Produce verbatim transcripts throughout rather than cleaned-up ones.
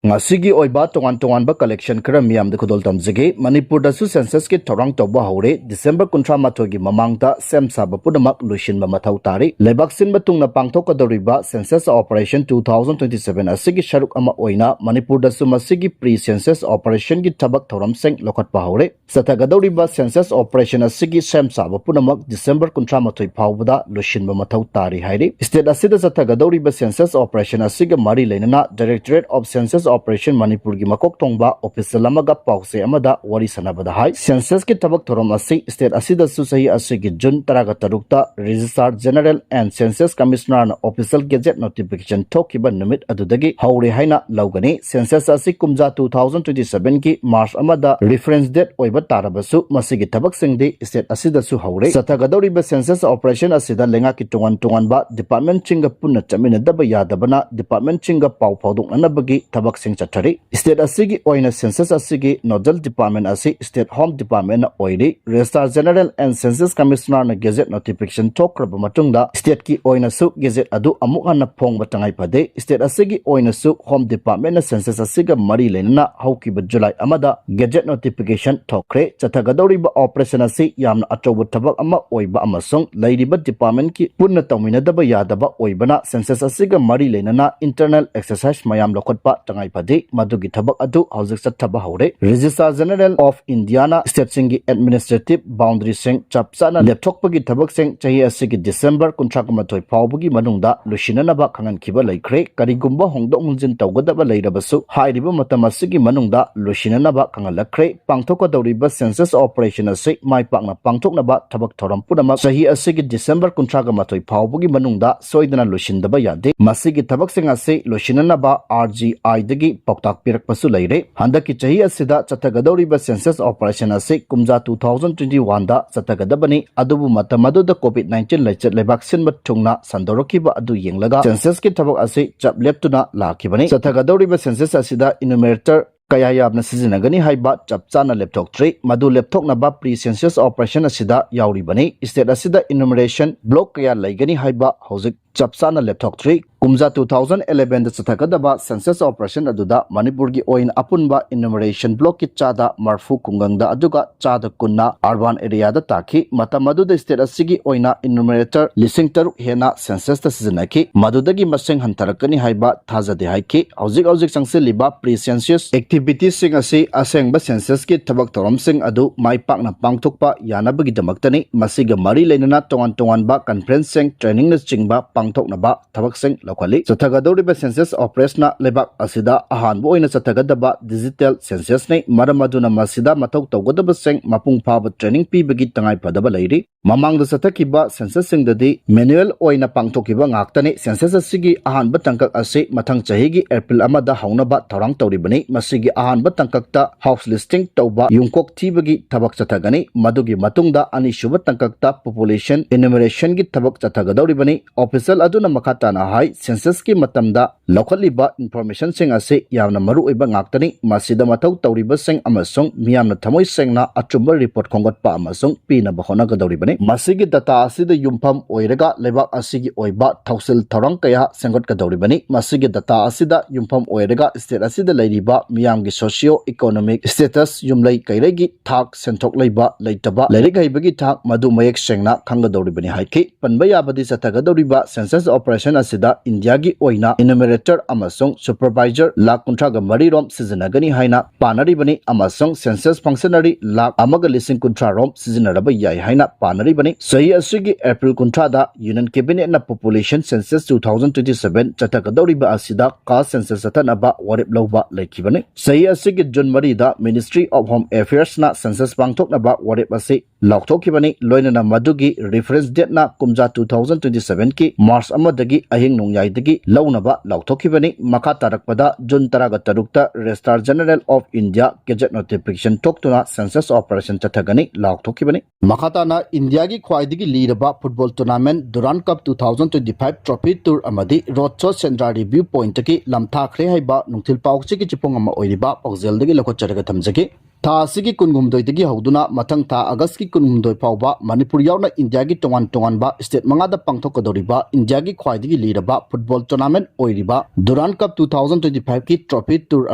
ꯉꯁꯤꯒꯤ ꯑꯣꯏꯕ ꯇꯣꯉꯥꯟ ꯇꯣꯉꯥꯟꯕ collection ꯈꯔ ꯃꯤꯌꯥꯝꯗ ꯈꯨꯗꯣꯜ ꯇꯝꯖꯒꯦ꯫ ꯃꯅꯤꯄꯨꯔꯗꯁꯨ census ꯀꯤ ꯊꯧꯔꯥꯡ ꯇꯧꯕ ꯍꯧꯔꯦ꯫ December ꯀꯨꯟꯊ꯭ꯔꯥ ꯃꯥꯊꯣꯏꯒꯤ ꯃꯃꯥꯡꯗ ꯁꯦꯝ ꯁꯥꯕ ꯄꯨꯝꯅꯃꯛ ꯂꯣꯏꯁꯤꯟꯕ ꯃꯊꯧ ꯇꯥꯔꯤ꯫ ꯂꯩꯕꯥꯛ ꯁꯤꯟꯕ ꯊꯨꯡꯅ ꯄꯥꯡꯊꯣꯛꯀꯗꯧꯔꯤꯕ census operation two thousand twenty seven ꯑꯁꯤꯒꯤ ꯁꯔꯨꯛ ꯑꯃ ꯑꯣꯏꯅ ꯃꯅꯤꯄꯨꯔꯗꯁꯨ ꯃꯁꯤꯒꯤ pre census operation ꯒꯤ ꯊꯕꯛ ꯊꯧꯔꯝꯁꯤꯡ ꯂꯧꯈꯠꯄ ꯍꯧꯔꯦ꯫ ꯆꯠꯊꯒꯗꯧꯔꯤꯕ census operation ꯑꯁꯤꯒꯤ ꯁꯦꯝ ꯁꯥꯕ ꯄꯨꯝꯅꯃꯛ December ꯀꯨꯟꯊ꯭ꯔꯥ ꯃꯥꯊꯣꯏ ꯐꯥꯎꯕꯗ ꯂꯣꯏꯁꯤꯟꯕ ꯃꯊꯧ ꯇꯥꯔꯤ ꯍꯥꯏꯔꯤ꯫ State ꯑꯁꯤꯗ ꯆꯠꯊꯒꯗꯧꯔꯤꯕ census operation ꯑꯁꯤꯒ ꯃꯔꯤ ꯂꯩꯅꯅ Directorate of Census Operation ꯃꯅꯤꯄꯨꯔꯒꯤ ꯃꯀꯣꯛ ꯊꯣꯡꯕ official ꯑꯃꯒ ꯄꯥꯎꯆꯦ ꯑꯃꯗ ꯋꯥꯔꯤ ꯁꯥꯟꯅꯕꯗ ꯍꯥꯏ, census ꯀꯤ ꯊꯕꯛ ꯊꯧꯔꯝ ꯑꯁꯤ state ꯑꯁꯤꯗꯁꯨ ꯆꯍꯤ ꯑꯁꯤꯒꯤ June ꯇꯔꯥꯒ ꯇꯔꯨꯛꯇ Registrar General and Census Commissioner ꯅ official gazette notification ꯊꯣꯛꯈꯤꯕ ꯅꯨꯃꯤꯠ ꯑꯗꯨꯗꯒꯤ ꯍꯧꯔꯦ ꯍꯥꯏꯅ ꯂꯧꯒꯅꯤ꯫ Census ꯑꯁꯤ ꯀꯨꯝꯖꯥ two thousand twenty seven ꯒꯤ March ꯑꯃꯗ reference date ꯑꯣꯏꯕ ꯇꯥꯔꯕꯁꯨ, ꯃꯁꯤꯒꯤ ꯊꯕꯛꯁꯤꯡꯗꯤ state ꯑꯁꯤꯗꯁꯨ ꯍꯧꯔꯦ꯫ ꯆꯠꯊꯒꯗꯧꯔꯤꯕ census operation ꯑꯁꯤꯗ ꯂꯩꯉꯥꯛꯀꯤ ꯇꯣꯉꯥꯟ ꯇꯣꯉꯥꯟꯕ department ꯁꯤꯡꯒ ꯄꯨꯟꯅ ꯆꯠꯃꯤꯟꯅꯗꯕ ꯌꯥꯗꯕꯅ department ꯁꯤꯡꯒ ꯄꯥꯎ ꯐꯥꯎꯗꯣꯛꯅꯅꯕꯒꯤ ꯊꯕꯛꯁꯤꯡ ꯆꯠꯊꯔꯤ꯫ State ꯑꯁꯤꯒꯤ ꯑꯣꯏꯅ census ꯑꯁꯤꯒꯤ nodal department ꯑꯁꯤ State Home Department ꯅ ꯑꯣꯏꯔꯤ꯫ Registrar General and Census Commissioner ꯅ gazette notification ꯊꯣꯛꯈ꯭ꯔꯕ ꯃꯇꯨꯡꯗ, state ꯀꯤ ꯑꯣꯏꯅꯁꯨ gazette ꯑꯗꯨ ꯑꯃꯨꯛ ꯍꯟꯅ ꯐꯣꯡꯕ ꯇꯉꯥꯏ ꯐꯗꯦ꯫ State ꯑꯁꯤꯒꯤ ꯑꯣꯏꯅꯁꯨ Home Department ꯅ census ꯑꯁꯤꯒ ꯃꯔꯤ ꯂꯩꯅꯅ ꯍꯧꯈꯤꯕ July ꯑꯃꯗ gazette notification ꯊꯣꯛꯈ꯭ꯔꯦ꯫ ꯆꯠꯊꯒꯗꯧꯔꯤꯕ operation ꯑꯁꯤ ꯌꯥꯝꯅ ꯑꯆꯧꯕ ꯊꯕꯛ ꯑꯃ ꯑꯣꯏꯕ ꯑꯃꯁꯨꯡ ꯂꯩꯔꯤꯕ department ꯀꯤ ꯄꯨꯟꯅ ꯇꯧꯃꯤꯟꯅꯗꯕ ꯌꯥꯗꯕ ꯑꯣꯏꯕꯅ, census ꯑꯁꯤꯒ ꯃꯔꯤ ꯂꯩꯅꯅ internal exercise ꯃꯌꯥꯝ ꯂꯧꯈꯠꯄ ꯇꯉꯥꯏ ꯐꯗꯦ꯫ ꯃꯗꯨꯒꯤ ꯊꯕꯛ ꯑꯗꯨ ꯍꯧꯖꯤꯛ ꯆꯠꯊꯕ ꯍꯧꯔꯦ꯫ Registrar General of India ꯅ state ꯁꯤꯡꯒꯤ administrative boundary ꯁꯤꯡ ꯆꯞ ꯆꯥꯅ ꯂꯦꯞꯊꯣꯛꯄꯒꯤ ꯊꯕꯛꯁꯤꯡ ꯆꯍꯤ ꯑꯁꯤꯒꯤ December ꯀꯨꯟꯊ꯭ꯔꯥ ꯃꯥꯊꯣꯏ ꯐꯥꯎꯕꯒꯤ ꯃꯅꯨꯡꯗ ꯂꯣꯏꯁꯤꯟꯅꯅꯕ ꯈꯪꯍꯟꯈꯤꯕ ꯂꯩꯈ꯭ꯔꯦ꯫ ꯀꯔꯤꯒꯨꯝꯕ ꯍꯣꯡꯗꯣꯛ ꯍꯣꯡꯖꯤꯟ ꯇꯧꯒꯗꯕ ꯂꯩꯔꯕꯁꯨ, ꯍꯥꯏꯔꯤꯕ ꯃꯇꯝ ꯑꯁꯤꯒꯤ ꯃꯅꯨꯡꯗ ꯂꯣꯏꯁꯤꯟꯅꯅꯕ ꯈꯪꯍꯜꯂꯛꯈ꯭ꯔꯦ꯫ ꯄꯥꯡꯊꯣꯛꯀꯗꯧꯔꯤꯕ census operation ꯑꯁꯤ ꯃꯥꯏ ꯄꯥꯛꯅ ꯄꯥꯡꯊꯣꯛꯅꯕ ꯊꯕꯛ ꯊꯧꯔꯝ ꯄꯨꯝꯅꯃꯛ ꯆꯍꯤ ꯑꯁꯤꯒꯤ December ꯀꯨꯟꯊ꯭ꯔꯥꯒ ꯃꯥꯊꯣꯏ ꯐꯥꯎꯕꯒꯤ ꯃꯅꯨꯡꯗ ꯁꯣꯏꯗꯅ ꯂꯣꯏꯁꯤꯟꯗꯕ ꯌꯥꯗꯦ꯫ ꯃꯁꯤꯒꯤ ꯊꯕꯛꯁꯤꯡ ꯑꯁꯤ ꯂꯣꯏꯁꯤꯟꯅꯅꯕ R G I ꯗꯒꯤ ꯄꯥꯎꯇꯥꯛ ꯄꯤꯔꯛꯄꯁꯨ ꯂꯩꯔꯦ꯫ ꯍꯟꯗꯛꯀꯤ ꯆꯍꯤ ꯑꯁꯤꯗ ꯆꯠꯊꯒꯗꯧꯔꯤꯕ census operation ꯑꯁꯤ ꯀꯨꯝꯖꯥ two thousand twenty one ꯗ ꯆꯠꯊꯒꯗꯕꯅꯤ꯫ ꯑꯗꯨꯕꯨ ꯃꯇꯝ ꯑꯗꯨꯗ COVID nineteen ꯂꯩꯆꯠ ꯂꯩꯕꯥꯛ ꯁꯤꯟꯕ ꯊꯨꯡꯅ ꯁꯟꯗꯣꯔꯛꯈꯤꯕ ꯑꯗꯨ ꯌꯦꯡꯂꯒ census ꯀꯤ ꯊꯕꯛ ꯑꯁꯤ ꯆꯞ ꯂꯦꯞꯇꯨꯅ ꯂꯥꯛꯈꯤꯕꯅꯤ꯫ ꯆꯠꯊꯒꯗꯧꯔꯤꯕ census ꯑꯁꯤꯗ enumerator ꯀꯌꯥ ꯌꯥꯝꯅ ꯁꯤꯖꯤꯟꯅꯒꯅꯤ ꯍꯥꯏꯕ ꯆꯞ ꯆꯥꯅ ꯂꯦꯞꯊꯣꯛꯇ꯭ꯔꯤ꯫ ꯃꯗꯨ ꯂꯦꯞꯊꯣꯛꯅꯕ pre census operation ꯑꯁꯤꯗ ꯌꯥꯎꯔꯤꯕꯅꯤ꯫ State ꯑꯁꯤꯗ enumeration block ꯀꯌꯥ ꯂꯩꯒꯅꯤ ꯍꯥꯏꯕ ꯍꯧꯖꯤꯛ ꯆꯞ ꯆꯥꯅ ꯂꯦꯞꯊꯣꯛꯇ꯭ꯔꯤ꯫ ꯀꯨꯝꯖꯥ two thousand eleven ꯗ ꯆꯠꯊꯒꯗꯕ census operation ꯑꯗꯨꯗ ꯃꯅꯤꯄꯨꯔꯒꯤ ꯑꯣꯏꯅ ꯑꯄꯨꯟꯕ enumeration block ꯀꯤ ꯆꯥꯗ ꯃꯔꯐꯨ ꯈꯨꯡꯒꯪꯗ ꯑꯗꯨꯒ ꯆꯥꯗ ꯀꯨꯟꯅ urban area ꯗ ꯇꯥꯈꯤ꯫ ꯃꯇꯝ ꯑꯗꯨꯗ state ꯑꯁꯤꯒꯤ ꯑꯣꯏꯅ enumerator ꯂꯤꯁꯤꯡ ꯇꯔꯨꯛ ꯍꯦꯟꯅ census ꯇ ꯁꯤꯖꯤꯟꯅꯈꯤ꯫ ꯃꯗꯨꯗꯒꯤ ꯃꯁꯤꯡ ꯍꯟꯊꯔꯛꯀꯅꯤ ꯍꯥꯏꯕ ꯊꯥꯖꯗꯦ ꯍꯥꯏꯈꯤ꯫ ꯍꯧꯖꯤꯛ ꯍꯧꯖꯤꯛ ꯆꯪꯁꯤꯜꯂꯤꯕ pre census activities ꯁꯤꯡ ꯑꯁꯤ ꯑꯁꯦꯡꯕ census ꯀꯤ ꯊꯕꯛ ꯊꯧꯔꯝꯁꯤꯡ ꯑꯗꯨ ꯃꯥꯏ ꯄꯥꯛꯅ ꯄꯥꯡꯊꯣꯛꯄ ꯌꯥꯅꯕꯒꯤꯗꯃꯛꯇꯅꯤ꯫ ꯃꯁꯤꯒ ꯃꯔꯤ ꯂꯩꯅꯅ ꯇꯣꯉꯥꯟ ꯇꯣꯉꯥꯟꯕ conference ꯁꯤꯡ, training ꯅꯆꯤꯡꯕ ꯄꯥꯡꯊꯣꯛꯅꯕ ꯊꯕꯛꯁꯤꯡ ꯂꯧꯈꯠꯂꯤ꯫ ꯆꯠꯊꯒꯗꯧꯔꯤꯕ census operation ꯅ ꯂꯩꯕꯥꯛ ꯑꯁꯤꯗ ꯑꯍꯥꯟꯕ ꯑꯣꯏꯅ ꯆꯠꯊꯒꯗꯕ digital census ꯅꯤ꯫ ꯃꯔꯝ ꯑꯗꯨꯅ ꯃꯁꯤꯗ ꯃꯊꯧ ꯇꯧꯒꯗꯕꯁꯤꯡ ꯃꯄꯨꯡ ꯐꯥꯕ training ꯄꯤꯕꯒꯤ ꯇꯉꯥꯏꯐꯗꯕ ꯂꯩꯔꯤ꯫ ꯃꯃꯥꯡꯗ ꯆꯠꯊꯈꯤꯕ census ꯁꯤꯡꯗꯗꯤ manual ꯑꯣꯏꯅ ꯄꯥꯡꯊꯣꯛꯈꯤꯕ ꯉꯥꯛꯇꯅꯤ꯫ Census ꯑꯁꯤꯒꯤ ꯑꯍꯥꯟꯕ ꯇꯥꯡꯀꯛ ꯑꯁꯤ ꯃꯊꯪ ꯆꯍꯤꯒꯤ April ꯑꯃꯗ ꯍꯧꯅꯕ ꯊꯧꯔꯥꯡ ꯇꯧꯔꯤꯕꯅꯤ꯫ ꯃꯁꯤꯒꯤ ꯑꯍꯥꯟꯕ ꯇꯥꯡꯀꯛꯇ house listing ꯇꯧꯕ, ꯌꯨꯝꯀꯣꯛ ꯊꯤꯕꯒꯤ ꯊꯕꯛ ꯆꯠꯊꯒꯅꯤ꯫ ꯃꯗꯨꯒꯤ ꯃꯇꯨꯡꯗ ꯑꯅꯤꯁꯨꯕ ꯇꯥꯡꯀꯛꯇ population enumeration ꯒꯤ ꯊꯕꯛ ꯆꯠꯊꯒꯗꯧꯔꯤꯕꯅꯤ꯫ Official ꯑꯗꯨꯅ ꯃꯈꯥ ꯇꯥꯅ ꯍꯥꯏ, census ꯀꯤ ꯃꯇꯝꯗ ꯂꯧꯈꯠꯂꯤꯕ information ꯁꯤꯡ ꯑꯁꯤ ꯌꯥꯝꯅ ꯃꯔꯨꯑꯣꯏꯕ ꯉꯥꯛꯇꯅꯤ꯫ ꯃꯁꯤꯗ ꯃꯊꯧ ꯇꯧꯔꯤꯕꯁꯤꯡ ꯑꯃꯁꯨꯡ ꯃꯤꯌꯥꯝꯅ ꯊꯃꯣꯏ ꯁꯦꯡꯅ ꯑꯆꯨꯝꯕ report ꯈꯣꯝꯒꯠꯄ ꯑꯃꯁꯨꯡ ꯄꯤꯅꯕ ꯍꯣꯠꯅꯒꯗꯧꯔꯤꯕꯅꯤ꯫ ꯃꯁꯤꯒꯤ data ꯑꯁꯤꯗ ꯌꯨꯝꯐꯝ ꯑꯣꯏꯔꯒ ꯂꯩꯕꯥꯛ ꯑꯁꯤꯒꯤ ꯑꯣꯏꯕ ꯊꯧꯁꯤꯜ ꯊꯧꯔꯥꯡ ꯀꯌꯥ ꯁꯦꯝꯒꯠꯀꯗꯧꯔꯤꯕꯅꯤ꯫ ꯃꯁꯤꯒꯤ data ꯑꯁꯤꯗ ꯌꯨꯝꯐꯝ ꯑꯣꯏꯔꯒ state ꯑꯁꯤꯗ ꯂꯩꯔꯤꯕ ꯃꯤꯌꯥꯝꯒꯤ socio economic status, ꯌꯨꯝꯂꯩ ꯀꯩꯔꯩꯒꯤ ꯊꯥꯛ, ꯁꯦꯟꯊꯣꯛ ꯂꯩꯕ ꯂꯩꯇꯕ, ꯂꯥꯏꯔꯤꯛ ꯍꯩꯕꯒꯤ ꯊꯥꯛ, ꯃꯗꯨ ꯃꯌꯦꯛ ꯁꯦꯡꯅ ꯈꯪꯒꯗꯧꯔꯤꯕꯅꯤ ꯍꯥꯏꯈꯤ꯫ ꯄꯟꯕ ꯌꯥꯕꯗꯤ ꯆꯠꯊꯒꯗꯧꯔꯤꯕ census operation ꯑꯁꯤꯗ ꯏꯟꯗꯤꯌꯥꯒꯤ ꯑꯣꯏꯅ enumerator ꯑꯃꯁꯨꯡ supervisor ꯂꯥꯈ ꯀꯨꯟꯊ꯭ꯔꯥꯒ ꯃꯔꯤ ꯔꯣꯝ ꯁꯤꯖꯤꯟꯅꯒꯅꯤ ꯍꯥꯏꯅ ꯄꯥꯅꯔꯤꯕꯅꯤ ꯑꯃꯁꯨꯡ census functionary ꯂꯥꯈ ꯑꯃꯒ ꯂꯤꯁꯤꯡ ꯀꯨꯟꯊ꯭ꯔꯥ ꯔꯣꯝ ꯁꯤꯖꯤꯟꯅꯔꯕ ꯌꯥꯏ ꯍꯥꯏꯅ ꯄꯥꯅꯔꯤꯕꯅꯤ꯫ ꯆꯍꯤ ꯑꯁꯤꯒꯤ April ꯀꯨꯟꯊ꯭ꯔꯥꯗ Union Cabinet ꯅ population census two thousand twenty seven ꯆꯠꯊꯒꯗꯧꯔꯤꯕ ꯑꯁꯤꯗ caste census ꯆꯠꯊꯅꯕ ꯋꯥꯔꯦꯞ ꯂꯧꯕ ꯂꯩꯈꯤꯕꯅꯤ꯫ ꯆꯍꯤ ꯑꯁꯤꯒꯤ June ꯃꯔꯤꯗ Ministry of Home Affairs ꯅ census ꯄꯥꯡꯊꯣꯛꯅꯕ ꯋꯥꯔꯦꯞ ꯑꯁꯤ ꯂꯥꯎꯊꯣꯛꯈꯤꯕꯅꯤ꯫ ꯂꯣꯏꯅꯅ ꯃꯗꯨꯒꯤ reference date ꯅ ꯀꯨꯝꯖꯥ two thousand twenty seven ꯀꯤ March ꯑꯃꯗꯒꯤ ꯑꯍꯤꯡ ꯅꯣꯡꯌꯥꯏꯗꯒꯤ ꯂꯧꯅꯕ ꯂꯥꯎꯊꯣꯛꯈꯤꯕꯅꯤ꯫ ꯃꯈꯥ ꯇꯥꯔꯛꯄꯗ June ꯇꯔꯥꯒ ꯇꯔꯨꯛꯇ Registrar General of India gazette notification ꯊꯣꯛꯇꯨꯅ census operation ꯆꯠꯊꯒꯅꯤ ꯂꯥꯎꯊꯣꯛꯈꯤꯕꯅꯤ꯫ ꯃꯈꯥ ꯇꯥꯅ ꯏꯟꯗꯤꯌꯥꯒꯤ ꯈ꯭ꯋꯥꯏꯗꯒꯤ ꯂꯤꯔꯕ football tournament Durand Cup two thousand twenty five trophy tour ꯑꯃꯗꯤ road show Sendra Review Point ꯇꯒꯤ ꯂꯝꯊꯥꯈ꯭ꯔꯦ ꯍꯥꯏꯕ ꯅꯨꯡꯊꯤꯜ ꯄꯥꯎꯆꯦꯒꯤ ꯆꯤꯐꯣꯡ ꯑꯃ ꯑꯣꯏꯔꯤꯕ ꯄꯥꯎꯖꯦꯜꯗꯒꯤ ꯂꯧꯈꯠꯆꯔꯒ ꯊꯝꯖꯒꯦ꯫ ꯊꯥ ꯑꯁꯤꯒꯤ ꯀꯨꯟꯍꯨꯝꯗꯣꯏꯗꯒꯤ ꯍꯧꯗꯨꯅ ꯃꯊꯪ ꯊꯥ ꯑꯥꯒꯁꯀꯤ ꯀꯨꯟꯍꯨꯝꯗꯣꯏ ꯐꯥꯎꯕ ꯃꯅꯤꯄꯨꯔ ꯌꯥꯎꯅ ꯏꯟꯗꯤꯌꯥꯒꯤ ꯇꯣꯉꯥꯟ ꯇꯣꯉꯥꯟꯕ ꯁ꯭ꯇꯦꯠ ꯃꯉꯥꯗ ꯄꯥꯡꯊꯣꯛꯀꯗꯧꯔꯤꯕ ꯏꯟꯗꯤꯌꯥꯒꯤ ꯈ꯭ꯋꯥꯏꯗꯒꯤ ꯂꯤꯔꯕ ꯐꯨꯠꯕꯣꯜ ꯇꯣꯔꯅꯥꯃꯦꯟꯠ ꯑꯣꯏꯔꯤꯕ Durand Cup two thousand twenty ꯐꯥꯏꯚꯀꯤ ꯇ꯭ꯔꯣꯐꯤ ꯇꯨꯔ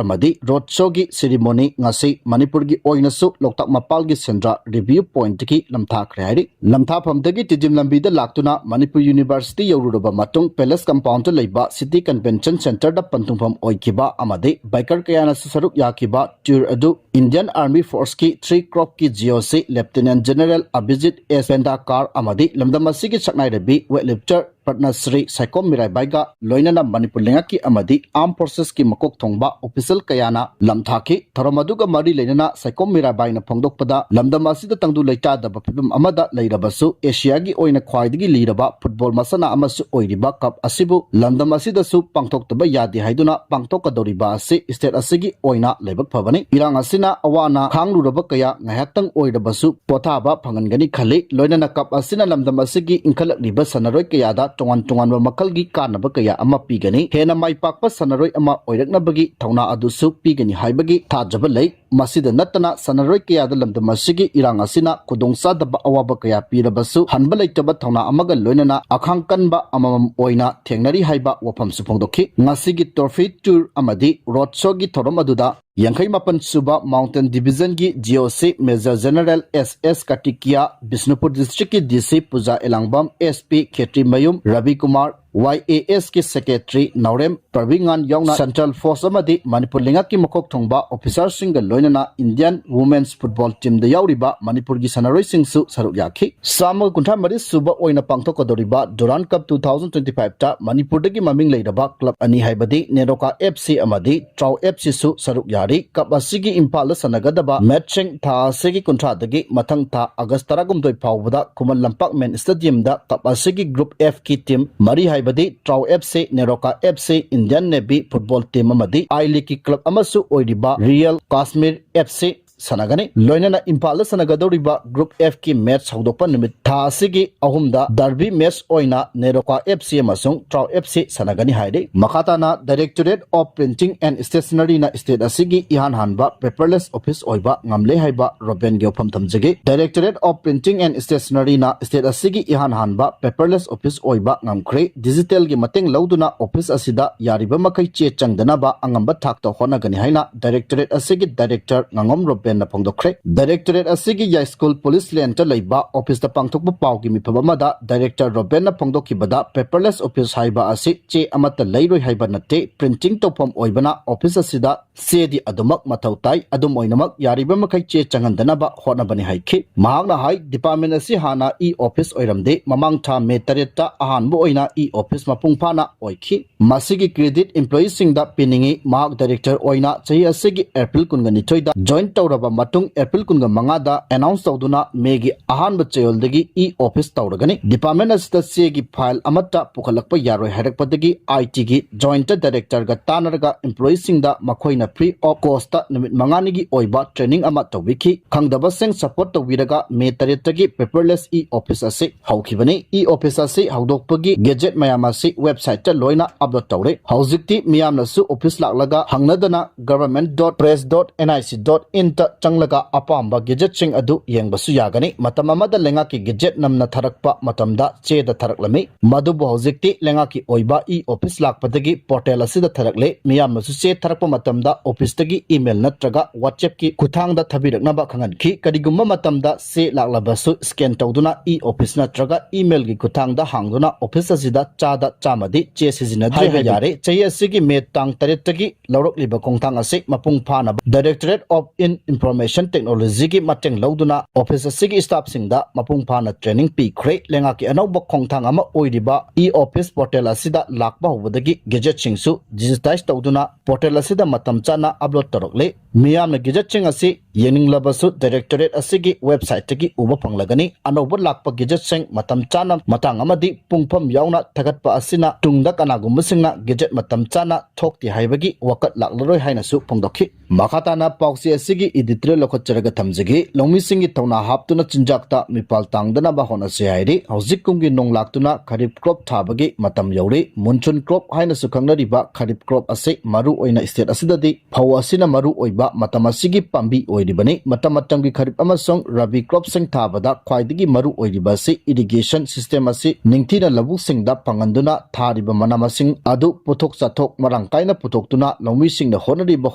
ꯑꯃꯗꯤ ꯔꯣꯗ ꯁꯣꯒꯤ ꯁꯦꯔꯤꯃꯣꯅꯤ ꯉꯁꯤ ꯃꯅꯤꯄꯨꯔꯒꯤ ꯑꯣꯏꯅꯁꯨ ꯂꯣꯛꯇꯥꯛ ꯃꯄꯥꯜꯒꯤ ꯁꯦꯟꯗ꯭ꯔꯥ ꯔꯤꯚꯤꯌꯨ ꯄꯣꯏꯟꯠꯇꯒꯤ ꯂꯝꯊꯥꯈ꯭ꯔꯦ ꯍꯥꯏꯔꯤ꯫ ꯂꯝꯊꯥꯐꯝꯗꯒꯤ ꯇꯤꯗꯤꯝ ꯂꯝꯕꯤꯗ ꯂꯥꯛꯇꯨꯅ ꯃꯅꯤꯄꯨꯔ ꯌꯨꯅꯤꯚꯔꯁꯤꯇꯤ ꯌꯧꯔꯨꯔꯕ ꯃꯇꯨꯡ ꯄꯦꯂꯦꯁ ꯀꯝꯄꯥꯎꯟꯗ ꯂꯩꯕ ꯁꯤꯇꯤ ꯀꯟꯚꯦꯟꯁꯟ ꯁꯦꯟꯇꯔꯗ ꯄꯟꯊꯨꯡꯐꯝ ꯑꯣꯏꯈꯤꯕ ꯑꯃꯗꯤ ꯕꯥꯏꯀꯔ ꯀꯌꯥꯅꯁꯨ ꯁꯔꯨꯛ ꯌꯥꯈꯤꯕ ꯇꯨꯔ ꯑꯗꯨ Indian army ꯐꯣꯔꯁꯀꯤ three ꯀ꯭ꯔꯣꯞꯀꯤ G O ꯁꯤ ꯂꯦꯐꯇꯤꯅꯦꯟꯠ ꯖꯦꯅꯔꯦꯜ ꯑꯕꯤꯖꯤꯠ ꯑꯦꯁ ꯄꯦꯟꯗꯥꯀꯥꯔ ꯑꯃꯗꯤ ꯂꯝꯗꯝ ꯑꯁꯤꯒꯤ ꯁꯛꯅꯥꯏꯔꯕꯤ ꯋꯦꯠ ꯂꯤꯐꯇꯔ ꯄꯠꯅꯁ꯭ꯔꯤ ꯁꯥꯏꯈꯣꯝ ꯃꯤꯔꯥꯏꯕꯥꯏꯒ ꯂꯣꯏꯅꯅ ꯃꯅꯤꯄꯨꯔ ꯂꯩꯉꯥꯛꯀꯤ ꯑꯃꯗꯤ ꯑꯥꯔꯝ ꯐꯣꯔꯁꯦꯁꯀꯤ ꯃꯀꯣꯛ ꯊꯣꯡꯕ ꯑꯣꯐꯤꯁꯦꯜ ꯀꯌꯥꯅ ꯂꯝꯊꯥꯈꯤ꯫ ꯊꯧꯔꯝ ꯑꯗꯨꯒ ꯃꯔꯤ ꯂꯩꯅꯅ ꯁꯥꯏꯈꯣꯝ ꯃꯤꯔꯥꯕꯥꯏꯅ ꯐꯣꯡꯗꯣꯛꯄꯗ, ꯂꯝꯗꯝ ꯑꯁꯤꯗ ꯇꯪꯗꯨ ꯂꯩꯇꯥꯗꯕ ꯐꯤꯕꯝ ꯑꯃꯗ ꯂꯩꯔꯕꯁꯨ ꯑꯦꯁꯤꯌꯥꯒꯤ ꯑꯣꯏꯅ ꯈ꯭ꯋꯥꯏꯗꯒꯤ ꯂꯤꯔꯕ ꯐꯨꯠꯕꯣꯜ ꯃꯁꯥꯟꯅ ꯑꯃꯁꯨ ꯑꯣꯏꯔꯤꯕ ꯀꯞ ꯑꯁꯤꯕꯨ ꯂꯝꯗꯝ ꯑꯁꯤꯗꯁꯨ ꯄꯥꯡꯊꯣꯛꯇꯕ ꯌꯥꯗꯦ ꯍꯥꯏꯗꯨꯅ ꯄꯥꯡꯊꯣꯛꯀꯗꯧꯔꯤꯕ ꯑꯁꯤ ꯁ꯭ꯇꯦꯠ ꯑꯁꯤꯒꯤ ꯑꯣꯏꯅ ꯂꯥꯏꯕꯛ ꯐꯕꯅꯤ꯫ ꯏꯔꯥꯡ ꯑꯁꯤꯅ ꯑꯋꯥ ꯑꯅꯥ ꯈꯥꯡꯂꯨꯔꯕ ꯀꯌꯥ ꯉꯥꯏꯍꯥꯛꯇꯪ ꯑꯣꯏꯔꯕꯁꯨ ꯄꯣꯊꯥꯕ ꯐꯪꯍꯟꯒꯅꯤ ꯈꯜꯂꯤ꯫ ꯂꯣꯏꯅꯅ ꯀꯞ ꯑꯁꯤꯅ ꯂꯝꯗꯝ ꯑꯁꯤꯒꯤ ꯏꯟꯈꯠꯂꯛꯂꯤꯕ ꯁꯥꯟꯅꯔꯣꯏ ꯀꯌꯥꯗ ꯇꯣꯉꯥꯟ ꯇꯣꯉꯥꯟꯕ ꯃꯈꯜꯒꯤ ꯀꯥꯟꯅꯕ ꯀꯌꯥ ꯑꯃ ꯄꯤꯒꯅꯤ꯫ ꯍꯦꯟꯅ ꯃꯥꯏ ꯄꯥꯛꯄ ꯁꯥꯟꯅꯔꯣꯏ ꯑꯃ ꯑꯣꯏꯔꯛꯅꯕꯒꯤ ꯊꯧꯅꯥ ꯑꯗꯨꯁꯨ ꯄꯤꯒꯅꯤ ꯍꯥꯏꯕꯒꯤ ꯊꯥꯖꯕ ꯂꯩ꯫ ꯃꯁꯤꯗ ꯅꯠꯇꯅ ꯁꯥꯟꯅꯔꯣꯏ ꯀꯌꯥꯗ ꯂꯝꯗꯝ ꯑꯁꯤꯒꯤ ꯏꯔꯥꯡ ꯑꯁꯤꯅ ꯈꯨꯗꯣꯡꯆꯥꯗꯕ ꯑꯋꯥꯕ ꯀꯌꯥ ꯄꯤꯔꯕꯁꯨ ꯍꯟꯕ ꯂꯩꯇꯕ ꯊꯧꯅꯥ ꯑꯃꯒ ꯂꯣꯏꯅꯅ ꯑꯈꯥꯡ ꯀꯟꯕ ꯑꯃꯃꯝ ꯑꯣꯏꯅ ꯊꯦꯡꯅꯔꯤ ꯍꯥꯏꯕ ꯋꯥꯐꯝꯁꯨ ꯐꯣꯡꯗꯣꯛꯈꯤ꯫ ꯉꯁꯤꯒꯤ ꯇ꯭ꯔꯣꯐꯤ ꯇꯨꯔ ꯑꯃꯗꯤ ꯔꯣꯗ ꯁꯣꯒꯤ ꯊꯧꯔꯝ ꯑꯗꯨꯗ ꯌꯥꯡꯈꯩ ꯃꯥꯄꯟ ꯁꯨꯕ ꯃꯥꯎꯟꯇꯦꯟ ꯗꯤꯕꯤꯖꯟꯒꯤ ꯖꯤ ꯑꯣ ꯁꯤ ꯃꯦꯖꯔ ꯖꯦꯅꯔꯦꯜ ꯑꯦꯁ ꯑꯦꯁ ꯀꯥꯇꯤꯀꯤꯌꯥ, ꯕꯤꯁꯅꯨꯄꯨꯔ ꯗꯤꯁꯇ꯭ꯔꯤꯛꯀꯤ ꯗꯤ ꯁꯤ ꯄꯨꯖꯥ ꯑꯦꯂꯥꯡꯕꯝ, ꯑꯦꯁ ꯄꯤ ꯈꯦꯇ꯭ꯔꯤꯃꯌꯨꯝ ꯔꯕꯤꯀꯨꯃꯥꯔ, ꯋꯥꯏ ꯑꯦ ꯑꯦꯁꯀꯤ ꯁꯦꯀ꯭ꯔꯦꯇꯔꯤ ꯅꯥꯎꯔꯦꯝ ꯄ꯭ꯔꯕꯤꯉꯥꯟ ꯌꯥꯎꯅ ꯁꯦꯟꯇ꯭ꯔꯦꯜ ꯐꯣꯔꯁ ꯑꯃꯗꯤ ꯃꯅꯤꯄꯨꯔ ꯂꯩꯉꯥꯛꯀꯤ ꯃꯀꯣꯛ ꯊꯣꯡꯕ ꯑꯣꯐꯤꯁꯥꯔꯁꯤꯡꯒ ꯂꯣꯏꯅꯅ ꯏꯟꯗꯤꯌꯟ ꯋꯨꯃꯦꯟꯁ ꯐꯨꯠꯕꯣꯜ ꯇꯤꯝꯗ ꯌꯥꯎꯔꯤꯕ ꯃꯅꯤꯄꯨꯔꯒꯤ ꯁꯥꯟꯅꯔꯣꯏꯁꯤꯡꯁꯨ ꯁꯔꯨꯛ ꯌꯥꯈꯤ꯫ ꯆꯥꯝꯃꯒ ꯀꯨꯟꯊ꯭ꯔꯥ ꯃꯔꯤ ꯁꯨꯕ ꯑꯣꯏꯅ ꯄꯥꯡꯊꯣꯛꯀꯗꯧꯔꯤꯕ Durand Cup two thousand twenty ꯐꯥꯏꯚꯇ ꯃꯅꯤꯄꯨꯔꯗꯒꯤ ꯃꯃꯤꯡ ꯂꯩꯔꯕ ꯀ꯭ꯂꯕ ꯑꯅꯤ ꯍꯥꯏꯕꯗꯤ ꯅꯦꯔꯣꯀꯥ ꯑꯦꯐ ꯁꯤ ꯑꯃꯗꯤ ꯇ꯭ꯔꯥꯎ ꯑꯦꯐ ꯁꯤꯁꯨ ꯁꯔꯨꯛ ꯌꯥꯔꯤ꯫ ꯀꯞ ꯑꯁꯤꯒꯤ ꯏꯝꯐꯥꯜꯗ ꯁꯥꯟꯅꯒꯗꯕ ꯃꯦꯠꯁꯁꯤꯡ ꯊꯥ ꯑꯁꯤꯒꯤ ꯀꯨꯟꯊ꯭ꯔꯥꯗꯒꯤ ꯃꯊꯪ ꯊꯥ ꯑꯥꯒꯁ ꯇꯔꯥꯍꯨꯝꯗꯣꯏ ꯐꯥꯎꯕꯗ ꯈꯨꯃꯟ ꯂꯝꯄꯥꯛ ꯃꯦꯟ ꯁ꯭ꯇꯦꯗꯤꯌꯝꯗ ꯀꯞ ꯑꯁꯤꯒꯤ ꯒ꯭ꯔꯨꯞ ꯑꯦꯐꯀꯤ ꯇꯤꯝ ꯃꯔꯤ ꯍꯥꯏꯕꯗꯤ TRAU F C, NEROCA F C, Indian Navy football team ꯑꯃꯗꯤ ꯑꯥꯏ ꯂꯤꯒꯀꯤ ꯀ꯭ꯂꯕ ꯑꯃꯁꯨ ꯑꯣꯏꯔꯤꯕ ꯔꯤꯌꯦꯜ ꯀꯥꯁꯃꯤꯔ ꯑꯦꯐ ꯁꯤ, ꯁꯥꯟꯅꯒꯅꯤ꯫ ꯂꯣꯏꯅꯅ ꯏꯝꯐꯥꯜꯗ ꯁꯥꯟꯅꯒꯗꯧꯔꯤꯕ Group F ꯀꯤ match ꯍꯧꯗꯣꯛꯄ ꯅꯨꯃꯤꯠ ꯊꯥ ꯑꯁꯤꯒꯤ ꯑꯍꯨꯝꯗ derby match ꯑꯣꯏꯅ ꯅꯦꯔꯣꯀꯥ F C ꯑꯃꯁꯨꯡ ꯇ꯭ꯔꯥꯎ F C ꯁꯥꯟꯅꯒꯅꯤ ꯍꯥꯏꯔꯤ꯫ ꯃꯈꯥ ꯇꯥꯅ Directorate of Printing and Stationery ꯅ state ꯑꯁꯤꯒꯤ ꯏꯍꯥꯟ ꯍꯥꯟꯕ paperless office ꯑꯣꯏꯕ ꯉꯝꯂꯦ ꯍꯥꯏꯕ ꯔꯣꯕꯦꯟꯒꯤ ꯋꯥꯐꯝ ꯊꯝꯖꯒꯦ꯫ Directorate of Printing and Stationery ꯅ state ꯑꯁꯤꯒꯤ ꯏꯍꯥꯟ ꯍꯥꯟꯕ paperless office ꯑꯣꯏꯕ ꯉꯝꯈ꯭ꯔꯦ꯫ Digital ꯒꯤ ꯃꯇꯦꯡ ꯂꯧꯗꯨꯅ office ꯑꯁꯤꯗ ꯌꯥꯔꯤꯕ ꯃꯈꯩ ꯆꯦ ꯆꯪꯗꯅꯕ ꯑꯉꯝꯕ ꯊꯥꯛꯇ ꯍꯣꯠꯅꯒꯅꯤ ꯍꯥꯏꯅ Directorate ꯑꯁꯤꯒꯤ Director ꯉꯥꯉꯣꯝ ꯔꯣꯕꯦꯟꯅ ꯐꯣꯡꯗꯣꯛꯈ꯭ꯔꯦ꯫ Directorate ꯑꯁꯤꯒꯤ ꯌꯥꯏꯁ꯭ꯀꯨꯜ police lane ꯇ ꯂꯩꯕ office ꯇ ꯄꯥꯡꯊꯣꯛꯄ ꯄꯥꯎꯒꯤ ꯃꯤꯐꯝ ꯑꯃꯗ Director ꯔꯣꯕꯦꯟꯅ ꯐꯣꯡꯗꯣꯛꯈꯤꯕꯗ, paperless office ꯍꯥꯏꯕ ꯑꯁꯤ ꯆꯦ ꯑꯃꯠꯇ ꯂꯩꯔꯣꯏ ꯍꯥꯏꯕ ꯅꯠꯇꯦ, printing ꯇꯧꯐꯝ ꯑꯣꯏꯕꯅ office ꯑꯁꯤꯗ ꯆꯦꯗꯤ ꯑꯗꯨꯃꯛ ꯃꯊꯧ ꯇꯥꯏ꯫ ꯑꯗꯨꯝ ꯑꯣꯏꯅꯃꯛ ꯌꯥꯔꯤꯕ ꯃꯈꯩ ꯆꯦ ꯆꯪꯍꯟꯗꯅꯕ ꯍꯣꯠꯅꯕꯅꯤ ꯍꯥꯏꯈꯤ꯫ ꯃꯍꯥꯛꯅ ꯍꯥꯏ, department ꯑꯁꯤ ꯍꯥꯟꯅ e-office ꯑꯣꯏꯔꯝꯗꯦ꯫ ꯃꯃꯥꯡ ꯊꯥ May ꯇꯔꯦꯠꯇ ꯑꯍꯥꯟꯕ ꯑꯣꯏꯅ e-office ꯃꯄꯨꯡ ꯐꯥꯅ ꯑꯣꯏꯈꯤ꯫ ꯃꯁꯤꯒꯤ credit employee ꯁꯤꯡꯗ ꯄꯤꯅꯤꯡꯏ꯫ ꯃꯍꯥꯛ Director ꯑꯣꯏꯅ ꯆꯍꯤ ꯑꯁꯤꯒꯤ April ꯀꯨꯟꯒ ꯅꯤꯊꯣꯏꯗ join ꯇꯧꯔꯕ ꯃꯇꯨꯡ, April ꯀꯨꯟꯒ ꯃꯉꯥꯗ announce ꯇꯧꯗꯨꯅ May ꯒꯤ ꯑꯍꯥꯟꯕ ꯆꯌꯣꯜꯗꯒꯤ e-office ꯇꯧꯔꯒꯅꯤ꯫ Department ꯑꯁꯤꯗ ꯆꯦꯒꯤ file ꯑꯃꯠꯇ ꯄꯨꯈꯠꯂꯛꯄ ꯌꯥꯔꯣꯏ ꯍꯥꯏꯔꯛꯄꯗꯒꯤ I T ꯒꯤ Joint Director ꯒ ꯇꯥꯟꯅꯔꯒ employee ꯁꯤꯡꯗ ꯃꯈꯣꯏꯅ free of cost ꯇ ꯅꯨꯃꯤꯠ ꯃꯉꯥꯅꯤꯒꯤ ꯑꯣꯏꯕ training ꯑꯃ ꯇꯧꯕꯤꯈꯤ꯫ ꯈꯪꯗꯕꯁꯤꯡ support ꯇꯧꯕꯤꯔꯒ May ꯇꯔꯦꯠꯇꯒꯤ paperless e-office ꯑꯁꯤ ꯍꯧꯈꯤꯕꯅꯤ꯫ E-office ꯑꯁꯤ ꯍꯧꯗꯣꯛꯄꯒꯤ gazette ꯃꯌꯥꯝ ꯑꯁꯤ website ꯇ ꯂꯣꯏꯅ upload ꯇꯧꯔꯦ꯫ ꯍꯧꯖꯤꯛꯇꯤ ꯃꯤꯌꯥꯝꯅꯁꯨ office ꯂꯥꯛꯂꯒ ꯍꯪꯅꯗꯅ government dot press dot N I C dot in ꯇ ꯆꯪꯂꯒ ꯑꯄꯥꯝꯕ gazette ꯁꯤꯡ ꯑꯗꯨ ꯌꯦꯡꯕꯁꯨ ꯌꯥꯒꯅꯤ꯫ ꯃꯇꯝ ꯑꯃꯗ ꯂꯩꯉꯥꯛꯀꯤ gazette ꯅꯝꯅ ꯊꯥꯔꯛꯄ ꯃꯇꯝꯗ ꯆꯦꯗ ꯊꯥꯔꯛꯂꯝꯃꯤ꯫ ꯃꯗꯨꯕꯨ ꯍꯧꯖꯤꯛꯇꯤ ꯂꯩꯉꯥꯛꯀꯤ ꯑꯣꯏꯕ e-office ꯂꯥꯛꯄꯗꯒꯤ portal ꯑꯁꯤꯗ ꯊꯥꯔꯛꯂꯦ꯫ ꯃꯤꯌꯥꯝꯅꯁꯨ ꯆꯦ ꯊꯥꯔꯛꯄ ꯃꯇꯝꯗ office ꯇꯒꯤ email ꯅꯠꯇ꯭ꯔꯒ WhatsApp ꯀꯤ ꯈꯨꯠꯊꯥꯡꯗ ꯊꯥꯕꯤꯔꯛꯅꯕ ꯈꯪꯍꯟꯈꯤ꯫ ꯀꯔꯤꯒꯨꯝꯕ ꯃꯇꯝꯗ ꯆꯦ ꯂꯥꯛꯂꯕꯁꯨ scan ꯇꯧꯗꯨꯅ e-office ꯅꯠꯇ꯭ꯔꯒ email ꯒꯤ ꯈꯨꯠꯊꯥꯡꯗ ꯍꯥꯡꯗꯨꯅ office ꯑꯁꯤꯗ ꯆꯥꯗ ꯆꯥꯝꯃꯗꯤ ꯆꯦ ꯁꯤꯖꯤꯟꯅꯗ꯭ꯔꯦ ꯍꯥꯏꯕ ꯌꯥꯔꯦ꯫ ꯆꯍꯤ ꯑꯁꯤꯒꯤ May ꯇꯥꯡ ꯇꯔꯦꯠꯇꯒꯤ ꯂꯧꯔꯛꯂꯤꯕ ꯈꯣꯡꯊꯥꯡ ꯑꯁꯤ ꯃꯄꯨꯡ ꯐꯥꯅꯕ Directorate of In Information Technology ꯒꯤ ꯃꯇꯦꯡ ꯂꯧꯗꯨꯅ office ꯑꯁꯤꯒꯤ staff ꯁꯤꯡꯗ ꯃꯄꯨꯡ ꯐꯥꯅ training ꯄꯤꯈ꯭ꯔꯦ꯫ ꯂꯩꯉꯥꯛꯀꯤ ꯑꯅꯧꯕ ꯈꯣꯡꯊꯥꯡ ꯑꯃ ꯑꯣꯏꯔꯤꯕ e-office portal ꯑꯁꯤꯗ ꯂꯥꯛꯄ ꯍꯧꯕꯗꯒꯤ gazette ꯁꯤꯡꯁꯨ digitize ꯇꯧꯗꯨꯅ portal ꯑꯁꯤꯗ ꯃꯇꯝ ꯆꯥꯅ upload ꯇꯧꯔꯛꯂꯦ꯫ ꯃꯤꯌꯥꯝꯅ ꯒꯦꯖꯦꯠꯁꯤꯡ ꯑꯁꯤ ꯌꯦꯡꯅꯤꯡꯂꯕꯁꯨ ꯗꯥꯏꯔꯦꯛꯇꯣꯔꯦꯠ ꯑꯁꯤꯒꯤ ꯋꯦꯕꯁꯥꯏꯠꯇꯒꯤ ꯎꯕ ꯐꯪꯂꯒꯅꯤ꯫ ꯑꯅꯧꯕ ꯂꯥꯛꯄ ꯒꯦꯖꯦꯠꯁꯤꯡ ꯃꯇꯝ ꯆꯥꯅ, ꯃꯇꯥꯡ ꯑꯃꯗꯤ ꯄꯨꯡꯐꯝ ꯌꯥꯎꯅ ꯊꯥꯒꯠꯄ ꯑꯁꯤꯅ ꯇꯨꯡꯗ ꯀꯅꯥꯒꯨꯝꯕꯁꯤꯡꯅ ꯒꯦꯖꯦꯠ ꯃꯇꯝ ꯆꯥꯅ ꯊꯣꯛꯇꯦ ꯍꯥꯏꯕꯒꯤ ꯋꯥꯀꯠ ꯂꯥꯛꯂꯔꯣꯏ ꯍꯥꯏꯅꯁꯨ ꯐꯣꯡꯗꯣꯛꯈꯤ꯫ ꯃꯈꯥ ꯇꯥꯅ ꯄꯥꯎꯆꯦ ꯑꯁꯤꯒꯤ ꯏꯗꯤꯇꯣꯔꯤꯌꯦꯜ ꯂꯧꯈꯠꯆꯔꯒ ꯊꯝꯖꯒꯦ꯫ ꯂꯧꯃꯤꯁꯤꯡꯒꯤ ꯊꯧꯅꯥ ꯍꯥꯞꯇꯨꯅ ꯆꯤꯟꯖꯥꯛꯇ ꯃꯤꯄꯥꯜ ꯇꯥꯡꯗꯅꯕ ꯍꯣꯠꯅꯁꯤ ꯍꯥꯏꯔꯤ꯫ ꯍꯧꯖꯤꯛ ꯀꯨꯝꯒꯤ ꯅꯣꯡ ꯂꯥꯛꯇꯨꯅ ꯈꯔꯤꯞ ꯀ꯭ꯔꯣꯞ ꯊꯥꯕꯒꯤ ꯃꯇꯝ ꯌꯧꯔꯦ꯫ ꯃꯨꯟꯁꯨꯟ ꯀ꯭ꯔꯣꯞ ꯍꯥꯏꯅꯁꯨ ꯈꯪꯅꯔꯤꯕ ꯈꯔꯤꯞ ꯀ꯭ꯔꯣꯞ ꯑꯁꯤ ꯃꯔꯨ ꯑꯣꯏꯅ ꯁ꯭ꯇꯦꯠ ꯑꯁꯤꯗꯗꯤ ꯐꯧ ꯑꯁꯤꯅ ꯃꯔꯨ ꯑꯣꯏꯕ ꯃꯇꯝ ꯑꯁꯤꯒꯤ ꯄꯥꯝꯕꯤ ꯑꯣꯏꯔꯤꯕꯅꯤ꯫ ꯃꯇꯝ ꯃꯇꯝꯒꯤ ꯈꯔꯤꯞ ꯑꯃꯁꯨꯡ ꯔꯕꯤ ꯀ꯭ꯔꯣꯞꯁꯤꯡ ꯊꯥꯕꯗ ꯈ꯭ꯋꯥꯏꯗꯒꯤ ꯃꯔꯨ ꯑꯣꯏꯔꯤꯕ ꯑꯁꯤ ꯏꯔꯤꯒꯦꯁꯟ ꯁꯤꯁꯇꯦꯝ ꯑꯁꯤ ꯅꯤꯡꯊꯤꯅ ꯂꯧꯕꯨꯛꯁꯤꯡꯗ ꯐꯪꯍꯟꯗꯨꯅ ꯊꯥꯔꯤꯕ ꯃꯅꯥ ꯃꯁꯤꯡ ꯑꯗꯨ ꯄꯣꯠꯊꯣꯛ ꯆꯥꯊꯣꯛ ꯃꯔꯥꯡ ꯀꯥꯏꯅ ꯄꯨꯊꯣꯛꯇꯨꯅ ꯂꯧꯃꯤꯁꯤꯡꯅ ꯍꯣꯠꯅꯔꯤꯕ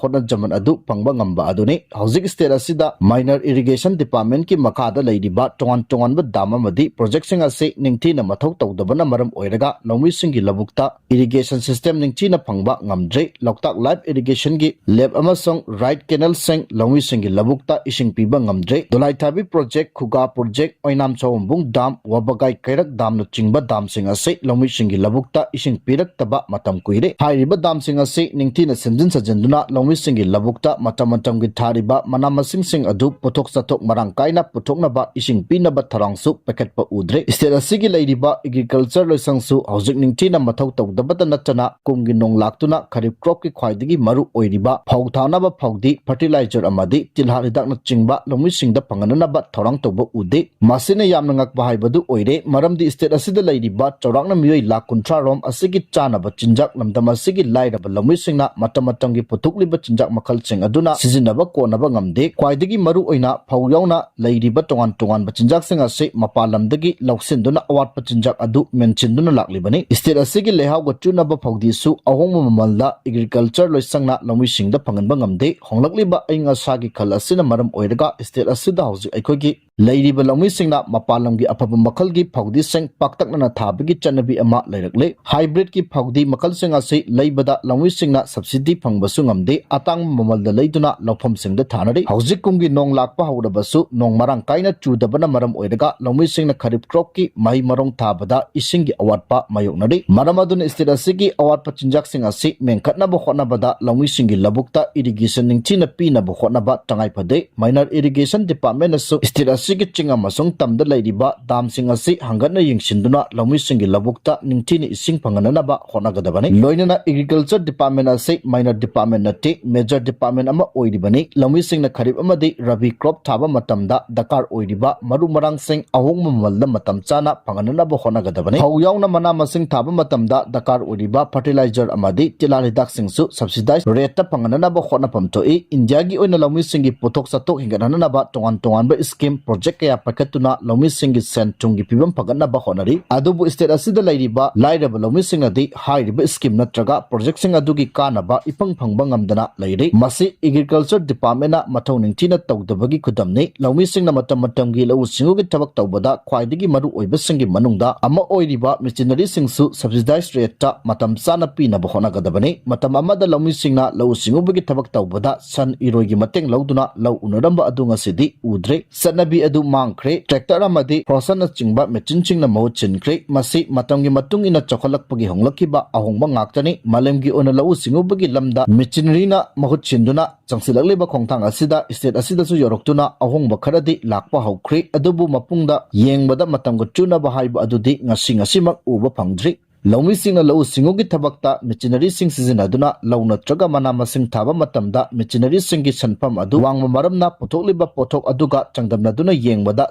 ꯍꯣꯠꯅꯖꯃꯟ ꯑꯗꯨ ꯐꯪꯕ ꯉꯝꯕ ꯑꯗꯨꯅꯤ꯫ ꯍꯧꯖꯤꯛ ꯁ꯭ꯇꯦꯠ ꯑꯁꯤꯗ ꯃꯥꯏꯅꯔ ꯏꯔꯤꯒꯦꯁꯟ ꯗꯤꯄꯥꯔꯠꯃꯦꯟꯠꯀꯤ ꯃꯈꯥꯗ ꯂꯩꯔꯤꯕ ꯇꯣꯉꯥꯟ ꯇꯣꯉꯥꯟꯕ ꯗꯥꯝ ꯑꯃꯗꯤ ꯄ꯭ꯔꯣꯖꯦꯛꯁꯤꯡ ꯑꯁꯤ ꯅꯤꯡꯊꯤꯅ ꯃꯊꯧ ꯇꯧꯗꯕꯅ ꯃꯔꯝ ꯑꯣꯏꯔꯒ ꯂꯧꯃꯤꯁꯤꯡꯒꯤ ꯂꯧꯕꯨꯛꯇ ꯏꯔꯤꯒꯦꯁꯟ ꯁꯤꯁꯇꯦꯝ ꯅꯤꯡꯊꯤꯅ ꯐꯪꯕ ꯉꯝꯗ꯭ꯔꯦ꯫ ꯂꯣꯛꯇꯥꯛ ꯂꯥꯏꯐ ꯏꯔꯤꯒꯦꯁꯟꯒꯤ ꯂꯦꯞ ꯑꯃꯁꯨꯡ ꯔꯥꯏꯠ ꯀꯦꯅꯦꯜꯁꯤꯡ ꯂꯧꯃꯤꯁꯤꯡꯒꯤ ꯂꯧꯕꯨꯛꯇ ꯏꯁꯤꯡ ꯄꯤꯕ ꯉꯝꯗ꯭ꯔꯦ꯫ ꯗꯣꯂꯥꯏꯊꯥꯕꯤ ꯄ꯭ꯔꯣꯖꯦꯛ, ꯈꯨꯒꯥ ꯄ꯭ꯔꯣꯖꯦꯛ, ꯑꯣꯏꯅꯥꯝ ꯁꯑꯣꯝꯕꯨꯡ ꯗꯥꯝ, ꯋꯥꯕꯒꯥꯏ ꯀꯩꯔꯛ ꯗꯥꯝꯅꯆꯤꯡꯕ ꯗꯥꯝꯁꯤꯡ ꯑꯁꯤ ꯂꯧꯃꯤꯁꯤꯡꯒꯤ ꯂꯧꯕꯨꯛꯇ ꯏꯁꯤꯡ ꯄꯤꯔꯛꯇꯕ ꯃꯇꯝ ꯀꯨꯏꯔꯦ꯫ ꯍꯥꯏꯔꯤꯕ ꯗꯥꯝꯁꯤꯡ ꯑꯁꯤ ꯅꯤꯡꯊꯤꯅ ꯁꯦꯝꯖꯤꯟ ꯁꯥꯖꯤꯟꯗꯨꯅ ꯂꯧꯃꯤꯁꯤꯡꯒꯤ ꯂꯧꯕꯨꯛꯇ ꯃꯇꯝ ꯃꯇꯝꯒꯤ ꯊꯥꯔꯤꯕ ꯃꯅꯥ ꯃꯁꯤꯡꯁꯤꯡ ꯑꯗꯨ ꯄꯣꯠꯊꯣꯛ ꯆꯥꯊꯣꯛ ꯃꯔꯥꯡ ꯀꯥꯏꯅ ꯄꯨꯊꯣꯛꯅꯕ ꯏꯁꯤꯡ ꯄꯤꯅꯕ ꯊꯧꯔꯥꯡꯁꯨ ꯄꯥꯏꯈꯠꯄ ꯎꯗ꯭ꯔꯦ꯫ ꯁ꯭ꯇꯦꯠ ꯑꯁꯤꯒꯤ ꯂꯩꯔꯤꯕ ꯑꯦꯒ꯭ꯔꯤꯀꯜꯆꯔ ꯂꯣꯏꯁꯪꯁꯨ ꯍꯧꯖꯤꯛ ꯅꯤꯡꯊꯤꯅ ꯃꯊꯧ ꯇꯧꯗꯕꯇ ꯅꯠꯇꯅ ꯀꯨꯝꯒꯤ ꯅꯣꯡ ꯂꯥꯛꯇꯨꯅ ꯈꯔꯤꯞ ꯀ꯭ꯔꯣꯞꯀꯤ ꯈ꯭ꯋꯥꯏꯗꯒꯤ ꯃꯔꯨ ꯑꯣꯏꯔꯤꯕ ꯐꯧ ꯊꯥꯅꯕ ꯐꯧꯗꯤ, ꯐꯔꯇꯤꯂꯥꯏꯖꯔ ꯑꯃꯗꯤ ꯇꯤꯜꯍꯥꯠ ꯍꯤꯗꯥꯛꯅꯆꯤꯡꯕ ꯂꯧꯃꯤꯁꯤꯡꯗ ꯐꯪꯍꯟꯅꯅꯕ ꯊꯧꯔꯥꯡ ꯇꯧꯕ ꯎꯗꯦ꯫ ꯃꯁꯤꯅ ꯌꯥꯝꯅ ꯉꯛꯄ ꯍꯥꯏꯕꯗꯨ ꯑꯣꯏꯔꯦ, ꯃꯔꯝꯗꯤ ꯁ꯭ꯇꯦꯠ ꯑꯁꯤꯗ ꯂꯩꯔꯤꯕ ꯆꯥꯎꯔꯥꯛꯅ ꯃꯤꯑꯣꯏ ꯂꯥꯈ ꯀꯨꯟꯊ꯭ꯔꯥ ꯔꯣꯝ ꯑꯁꯤꯒꯤ ꯆꯥꯅꯕ ꯆꯤꯟꯖꯥꯛ ꯂꯝꯗꯝ ꯑꯁꯤꯒꯤ ꯂꯥꯏꯔꯕ ꯂꯧꯃꯤꯁꯤꯡꯅ ꯃꯇꯝ ꯃꯇꯝꯒꯤ ꯄꯨꯊꯣꯛꯂꯤꯕ ꯆꯤꯟꯖꯥꯛ ꯃꯈꯜꯁꯤꯡ ꯑꯗꯨꯅ ꯁꯤꯖꯤꯟꯅꯕ ꯀꯣꯟꯅꯕ ꯉꯝꯗꯦ꯫ ꯈ꯭ꯋꯥꯏꯗꯒꯤ ꯃꯔꯨ ꯑꯣꯏꯅ ꯐꯧ ꯌꯥꯎꯅ ꯂꯩꯔꯤꯕ ꯇꯣꯉꯥꯟ ꯇꯣꯉꯥꯟꯕ ꯆꯤꯟꯖꯥꯛꯁꯤꯡ ꯑꯁꯤ ꯃꯄꯥꯟ ꯂꯝꯗꯒꯤ ꯂꯧꯁꯤꯟꯗꯨꯅ ꯑꯋꯥꯠꯄ ꯆꯤꯟꯖꯥꯛ ꯑꯗꯨ ꯃꯦꯟꯁꯤꯟꯗꯨꯅ ꯂꯥꯛꯂꯤꯕꯅꯤ꯫ ꯁ꯭ꯇꯦꯠ ꯑꯁꯤꯒꯤ ꯂꯩꯍꯥꯎꯒ ꯆꯨꯅꯕ ꯐꯧꯗꯤꯁꯨ ꯑꯍꯣꯡꯕ ꯃꯃꯜꯗ ꯑꯦꯒ꯭ꯔꯤꯀꯜꯆꯔ ꯂꯣꯏꯁꯪꯅ ꯂꯧꯃꯤꯁꯤꯡꯗ ꯐꯪꯍꯟꯕ ꯉꯝꯗꯦ꯫ ꯍꯣꯡꯂꯛꯂꯤꯕ ꯑꯏꯪ ꯑꯁꯥꯒꯤ ꯈꯜ ꯑꯁꯤꯅ ꯃꯔꯝ ꯑꯣꯏꯔꯒ ꯁ꯭ꯇꯦꯠ ꯑꯁꯤꯗ ꯍꯧꯖꯤꯛ ꯑꯩꯈꯣꯏꯒꯤ ꯂꯩꯔꯤꯕ ꯂꯧꯃꯤꯁꯤꯡꯅ ꯃꯄꯥꯟ ꯂꯝꯒꯤ ꯑꯐꯕ ꯃꯈꯜꯒꯤ ꯐꯧꯗꯤꯁꯤꯡ ꯄꯥꯛꯇꯛꯅꯅ ꯊꯥꯕꯒꯤ ꯆꯠꯅꯕꯤ ꯑꯃ ꯂꯩꯔꯛꯂꯦ꯫ Hybridꯀꯤ ꯐꯧꯗꯤ ꯃꯈꯜꯁꯤꯡ ꯑꯁꯤ ꯂꯩꯕꯗ ꯂꯧꯃꯤꯁꯤꯡꯅ subsidy ꯐꯪꯕꯁꯨ ꯉꯝꯗꯦ, ꯑꯇꯥꯡꯕ ꯃꯃꯜꯗ ꯂꯩꯗꯨꯅ ꯂꯧꯐꯝꯁꯤꯡꯗ ꯊꯥꯅꯔꯤ꯫ ꯍꯧꯖꯤꯛ ꯀꯨꯝꯒꯤ ꯅꯣꯡ ꯂꯥꯛꯄ ꯍꯧꯔꯕꯁꯨ ꯅꯣꯡ ꯃꯔꯥꯡ ꯀꯥꯏꯅ ꯆꯨꯗꯕꯅ ꯃꯔꯝ ꯑꯣꯏꯔꯒ ꯂꯧꯃꯤꯁꯤꯡꯅ ꯈꯔꯤꯞ cropꯀꯤ ꯃꯍꯩ ꯃꯔꯣꯡ ꯊꯥꯕꯗ ꯏꯁꯤꯡꯒꯤ ꯑꯋꯥꯠꯄ ꯃꯥꯌꯣꯛꯅꯔꯤ꯫ ꯃꯔꯝ ꯑꯗꯨꯅ state ꯑꯁꯤꯒꯤ ꯑꯋꯥꯠꯄ ꯆꯤꯟꯖꯥꯛꯁꯤꯡ ꯑꯁꯤ ꯃꯦꯟꯈꯠꯅꯕ ꯍꯣꯠꯅꯕꯗ ꯂꯧꯃꯤꯁꯤꯡꯒꯤ ꯂꯧꯕꯨꯛꯇ irrigation ꯅꯤꯡꯊꯤꯅ ꯄꯤꯅꯕ ꯍꯣꯠꯅꯕ ꯇꯉꯥꯏ ꯐꯗꯦ꯫ Minor Irrigation Departmentꯅꯁꯨ state ꯑꯁꯤꯒꯤ ꯆꯤꯡ ꯑꯃꯁꯨꯡ ꯇꯝꯗ ꯂꯩꯔꯤꯕ damꯁꯤꯡ ꯑꯁꯤ ꯍꯪꯒꯠꯅ ꯌꯦꯡꯁꯤꯟꯗꯨꯅ ꯂꯧꯃꯤꯁꯤꯡꯒꯤ ꯂꯧꯕꯨꯛꯇ ꯅꯤꯡꯊꯤꯅ ꯏꯁꯤꯡ ꯐꯪꯍꯟꯅꯕ ꯍꯣꯠꯅꯒꯗꯕꯅꯤ꯫ ꯂꯣꯏꯅꯅ Agriculture Department ꯑꯁꯤ minor department ꯅꯠꯇꯦ, major department ꯑꯃ ꯑꯣꯏꯔꯤꯕꯅꯤ꯫ ꯂꯧꯃꯤꯁꯤꯡꯅ ꯈꯔꯤꯞ ꯑꯃꯗꯤ ꯔꯕꯤ crop ꯊꯥꯕ ꯃꯇꯝꯗ ꯗꯔꯀꯥꯔ ꯑꯣꯏꯔꯤꯕ ꯃꯔꯨ ꯃꯔꯥꯡꯁꯤꯡ ꯑꯍꯣꯡꯕ ꯃꯃꯜꯗ ꯃꯇꯝ ꯆꯥꯅ ꯐꯪꯍꯟꯅꯕ ꯍꯣꯠꯅꯒꯗꯕꯅꯤ꯫ ꯐꯧ ꯌꯥꯎꯅ ꯃꯅꯥ ꯃꯁꯤꯡ ꯊꯥꯕ ꯃꯇꯝꯗ ꯗꯔꯀꯥꯔ ꯑꯣꯏꯔꯤꯕ fertilizer ꯑꯃꯗꯤ ꯇꯤꯜꯍꯥꯠ ꯍꯤꯗꯥꯛꯁꯤꯡꯁꯨ subsidized rateꯇ ꯐꯪꯍꯟꯅꯕ ꯍꯣꯠꯅꯐꯝ ꯊꯣꯛꯏ꯫ ꯏꯟꯗꯤꯌꯥꯒꯤ ꯑꯣꯏꯅ ꯂꯧꯃꯤꯁꯤꯡꯒꯤ ꯄꯣꯠꯊꯣꯛ ꯆꯥꯊꯣꯛ ꯍꯦꯟꯒꯠꯍꯟꯅꯕ ꯇꯣꯉꯥꯟ ꯇꯣꯉꯥꯟꯕ scheme project ꯀꯌꯥ ꯄꯥꯏꯈꯠꯇꯨꯅ ꯂꯧꯃꯤꯁꯤꯡꯒꯤ ꯁꯦꯟ ꯊꯨꯝꯒꯤ ꯐꯤꯕꯝ ꯐꯒꯠꯅꯕ ꯍꯣꯠꯅꯔꯤ꯫ ꯑꯗꯨꯕꯨ state ꯑꯁꯤꯗ ꯂꯩꯔꯤꯕ ꯂꯥꯏꯔꯕ ꯂꯧꯃꯤꯁꯤꯡꯅꯗꯤ ꯍꯥꯏꯔꯤꯕ scheme ꯅꯠꯇ꯭ꯔꯒ projectꯁꯤꯡ ꯑꯗꯨꯒꯤ ꯀꯥꯟꯅꯕ ꯏꯐꯪ ꯐꯪꯕ ꯉꯝꯗꯅ ꯂꯩꯔꯤ꯫ ꯃꯁꯤ Agriculture Departmentꯅ ꯃꯊꯧ ꯅꯤꯡꯊꯤꯅ ꯇꯧꯗꯕꯒꯤ ꯈꯨꯗꯝꯅꯤ꯫ ꯂꯧꯃꯤꯁꯤꯡꯅ ꯃꯇꯝ ꯃꯇꯝꯒꯤ ꯂꯧꯎ ꯁꯤꯡꯎꯒꯤ ꯊꯕꯛ ꯇꯧꯕꯗ ꯈ꯭ꯋꯥꯏꯗꯒꯤ ꯃꯔꯨ ꯑꯣꯏꯕꯁꯤꯡꯒꯤ ꯃꯅꯨꯡꯗ ꯑꯃ ꯑꯣꯏꯔꯤꯕ machineryꯁꯤꯡꯁꯨ subsidized rateꯇ ꯃꯇꯝ ꯆꯥꯅ ꯄꯤꯅꯕ ꯍꯣꯠꯅꯒꯗꯕꯅꯤ꯫ ꯃꯇꯝ ꯑꯃꯗ ꯂꯧꯃꯤꯁꯤꯡꯅ ꯂꯧꯎ ꯁꯤꯡꯎꯕꯒꯤ ꯊꯕꯛ ꯇꯧꯕꯗ ꯁꯟ ꯏꯔꯣꯏꯒꯤ ꯃꯇꯦꯡ ꯂꯧꯗꯨꯅ ꯂꯧ ꯎꯅꯔꯝꯕ ꯑꯗꯨ ꯉꯁꯤꯗꯤ ꯎꯗ꯭ꯔꯦ꯫ ꯆꯠꯅꯕꯤ ꯑꯗꯨ ꯃꯥꯡꯈ꯭ꯔꯦ꯫ Tractor ꯑꯃꯗꯤ thresherꯅꯆꯤꯡꯕ machineꯁꯤꯡꯅ ꯃꯍꯨꯠ ꯁꯤꯟꯈ꯭ꯔꯦ꯫ ꯃꯁꯤ ꯃꯇꯝꯒꯤ ꯃꯇꯨꯡ ꯏꯟꯅ ꯆꯥꯎꯈꯠꯂꯛꯄꯒꯤ ꯍꯣꯡꯂꯛꯈꯤꯕ ꯑꯍꯣꯡꯕ ꯉꯥꯛꯇꯅꯤ꯫ ꯃꯥꯂꯦꯝꯒꯤ ꯑꯣꯏꯅ ꯂꯧꯎ ꯁꯤꯡꯎꯕꯒꯤ ꯂꯝꯗ machineryꯅ ꯃꯍꯨꯠ ꯁꯤꯟꯗꯨꯅ ꯆꯪꯁꯤꯜꯂꯛꯂꯤꯕ ꯈꯣꯡꯊꯥꯡ ꯑꯁꯤꯗ state ꯑꯁꯤꯗꯁꯨ ꯌꯧꯔꯛꯇꯨꯅ ꯑꯍꯣꯡꯕ ꯈꯔꯗꯤ ꯂꯥꯛꯄ ꯍꯧꯈ꯭ꯔꯦ꯫ ꯑꯗꯨꯕꯨ ꯃꯄꯨꯡꯗ ꯌꯦꯡꯕꯗ ꯃꯇꯝꯒ ꯆꯨꯅꯕ ꯍꯥꯏꯕ ꯑꯗꯨꯗꯤ ꯉꯁꯤ ꯉꯁꯤꯃꯛ ꯎꯕ ꯐꯪꯗ꯭ꯔꯤ꯫ ꯂꯧꯃꯤꯁꯤꯡꯅ ꯂꯧꯎ ꯁꯤꯡꯎꯒꯤ ꯊꯕꯛꯇ machineryꯁꯤꯡ ꯁꯤꯖꯤꯟꯅꯗꯨꯅ ꯂꯧ ꯅꯠꯇ꯭ꯔꯒ ꯃꯅꯥ ꯃꯁꯤꯡ ꯊꯥꯕ ꯃꯇꯝꯗ machineryꯁꯤꯡꯒꯤ ꯁꯦꯟꯐꯝ ꯑꯗꯨ ꯋꯥꯡꯕ ꯃꯔꯝꯅ ꯄꯨꯊꯣꯛꯂꯤꯕ ꯄꯣꯠꯊꯣꯛ ꯑꯗꯨꯒ ꯆꯥꯡꯗꯝꯅꯗꯨꯅ ꯌꯦꯡꯕꯗ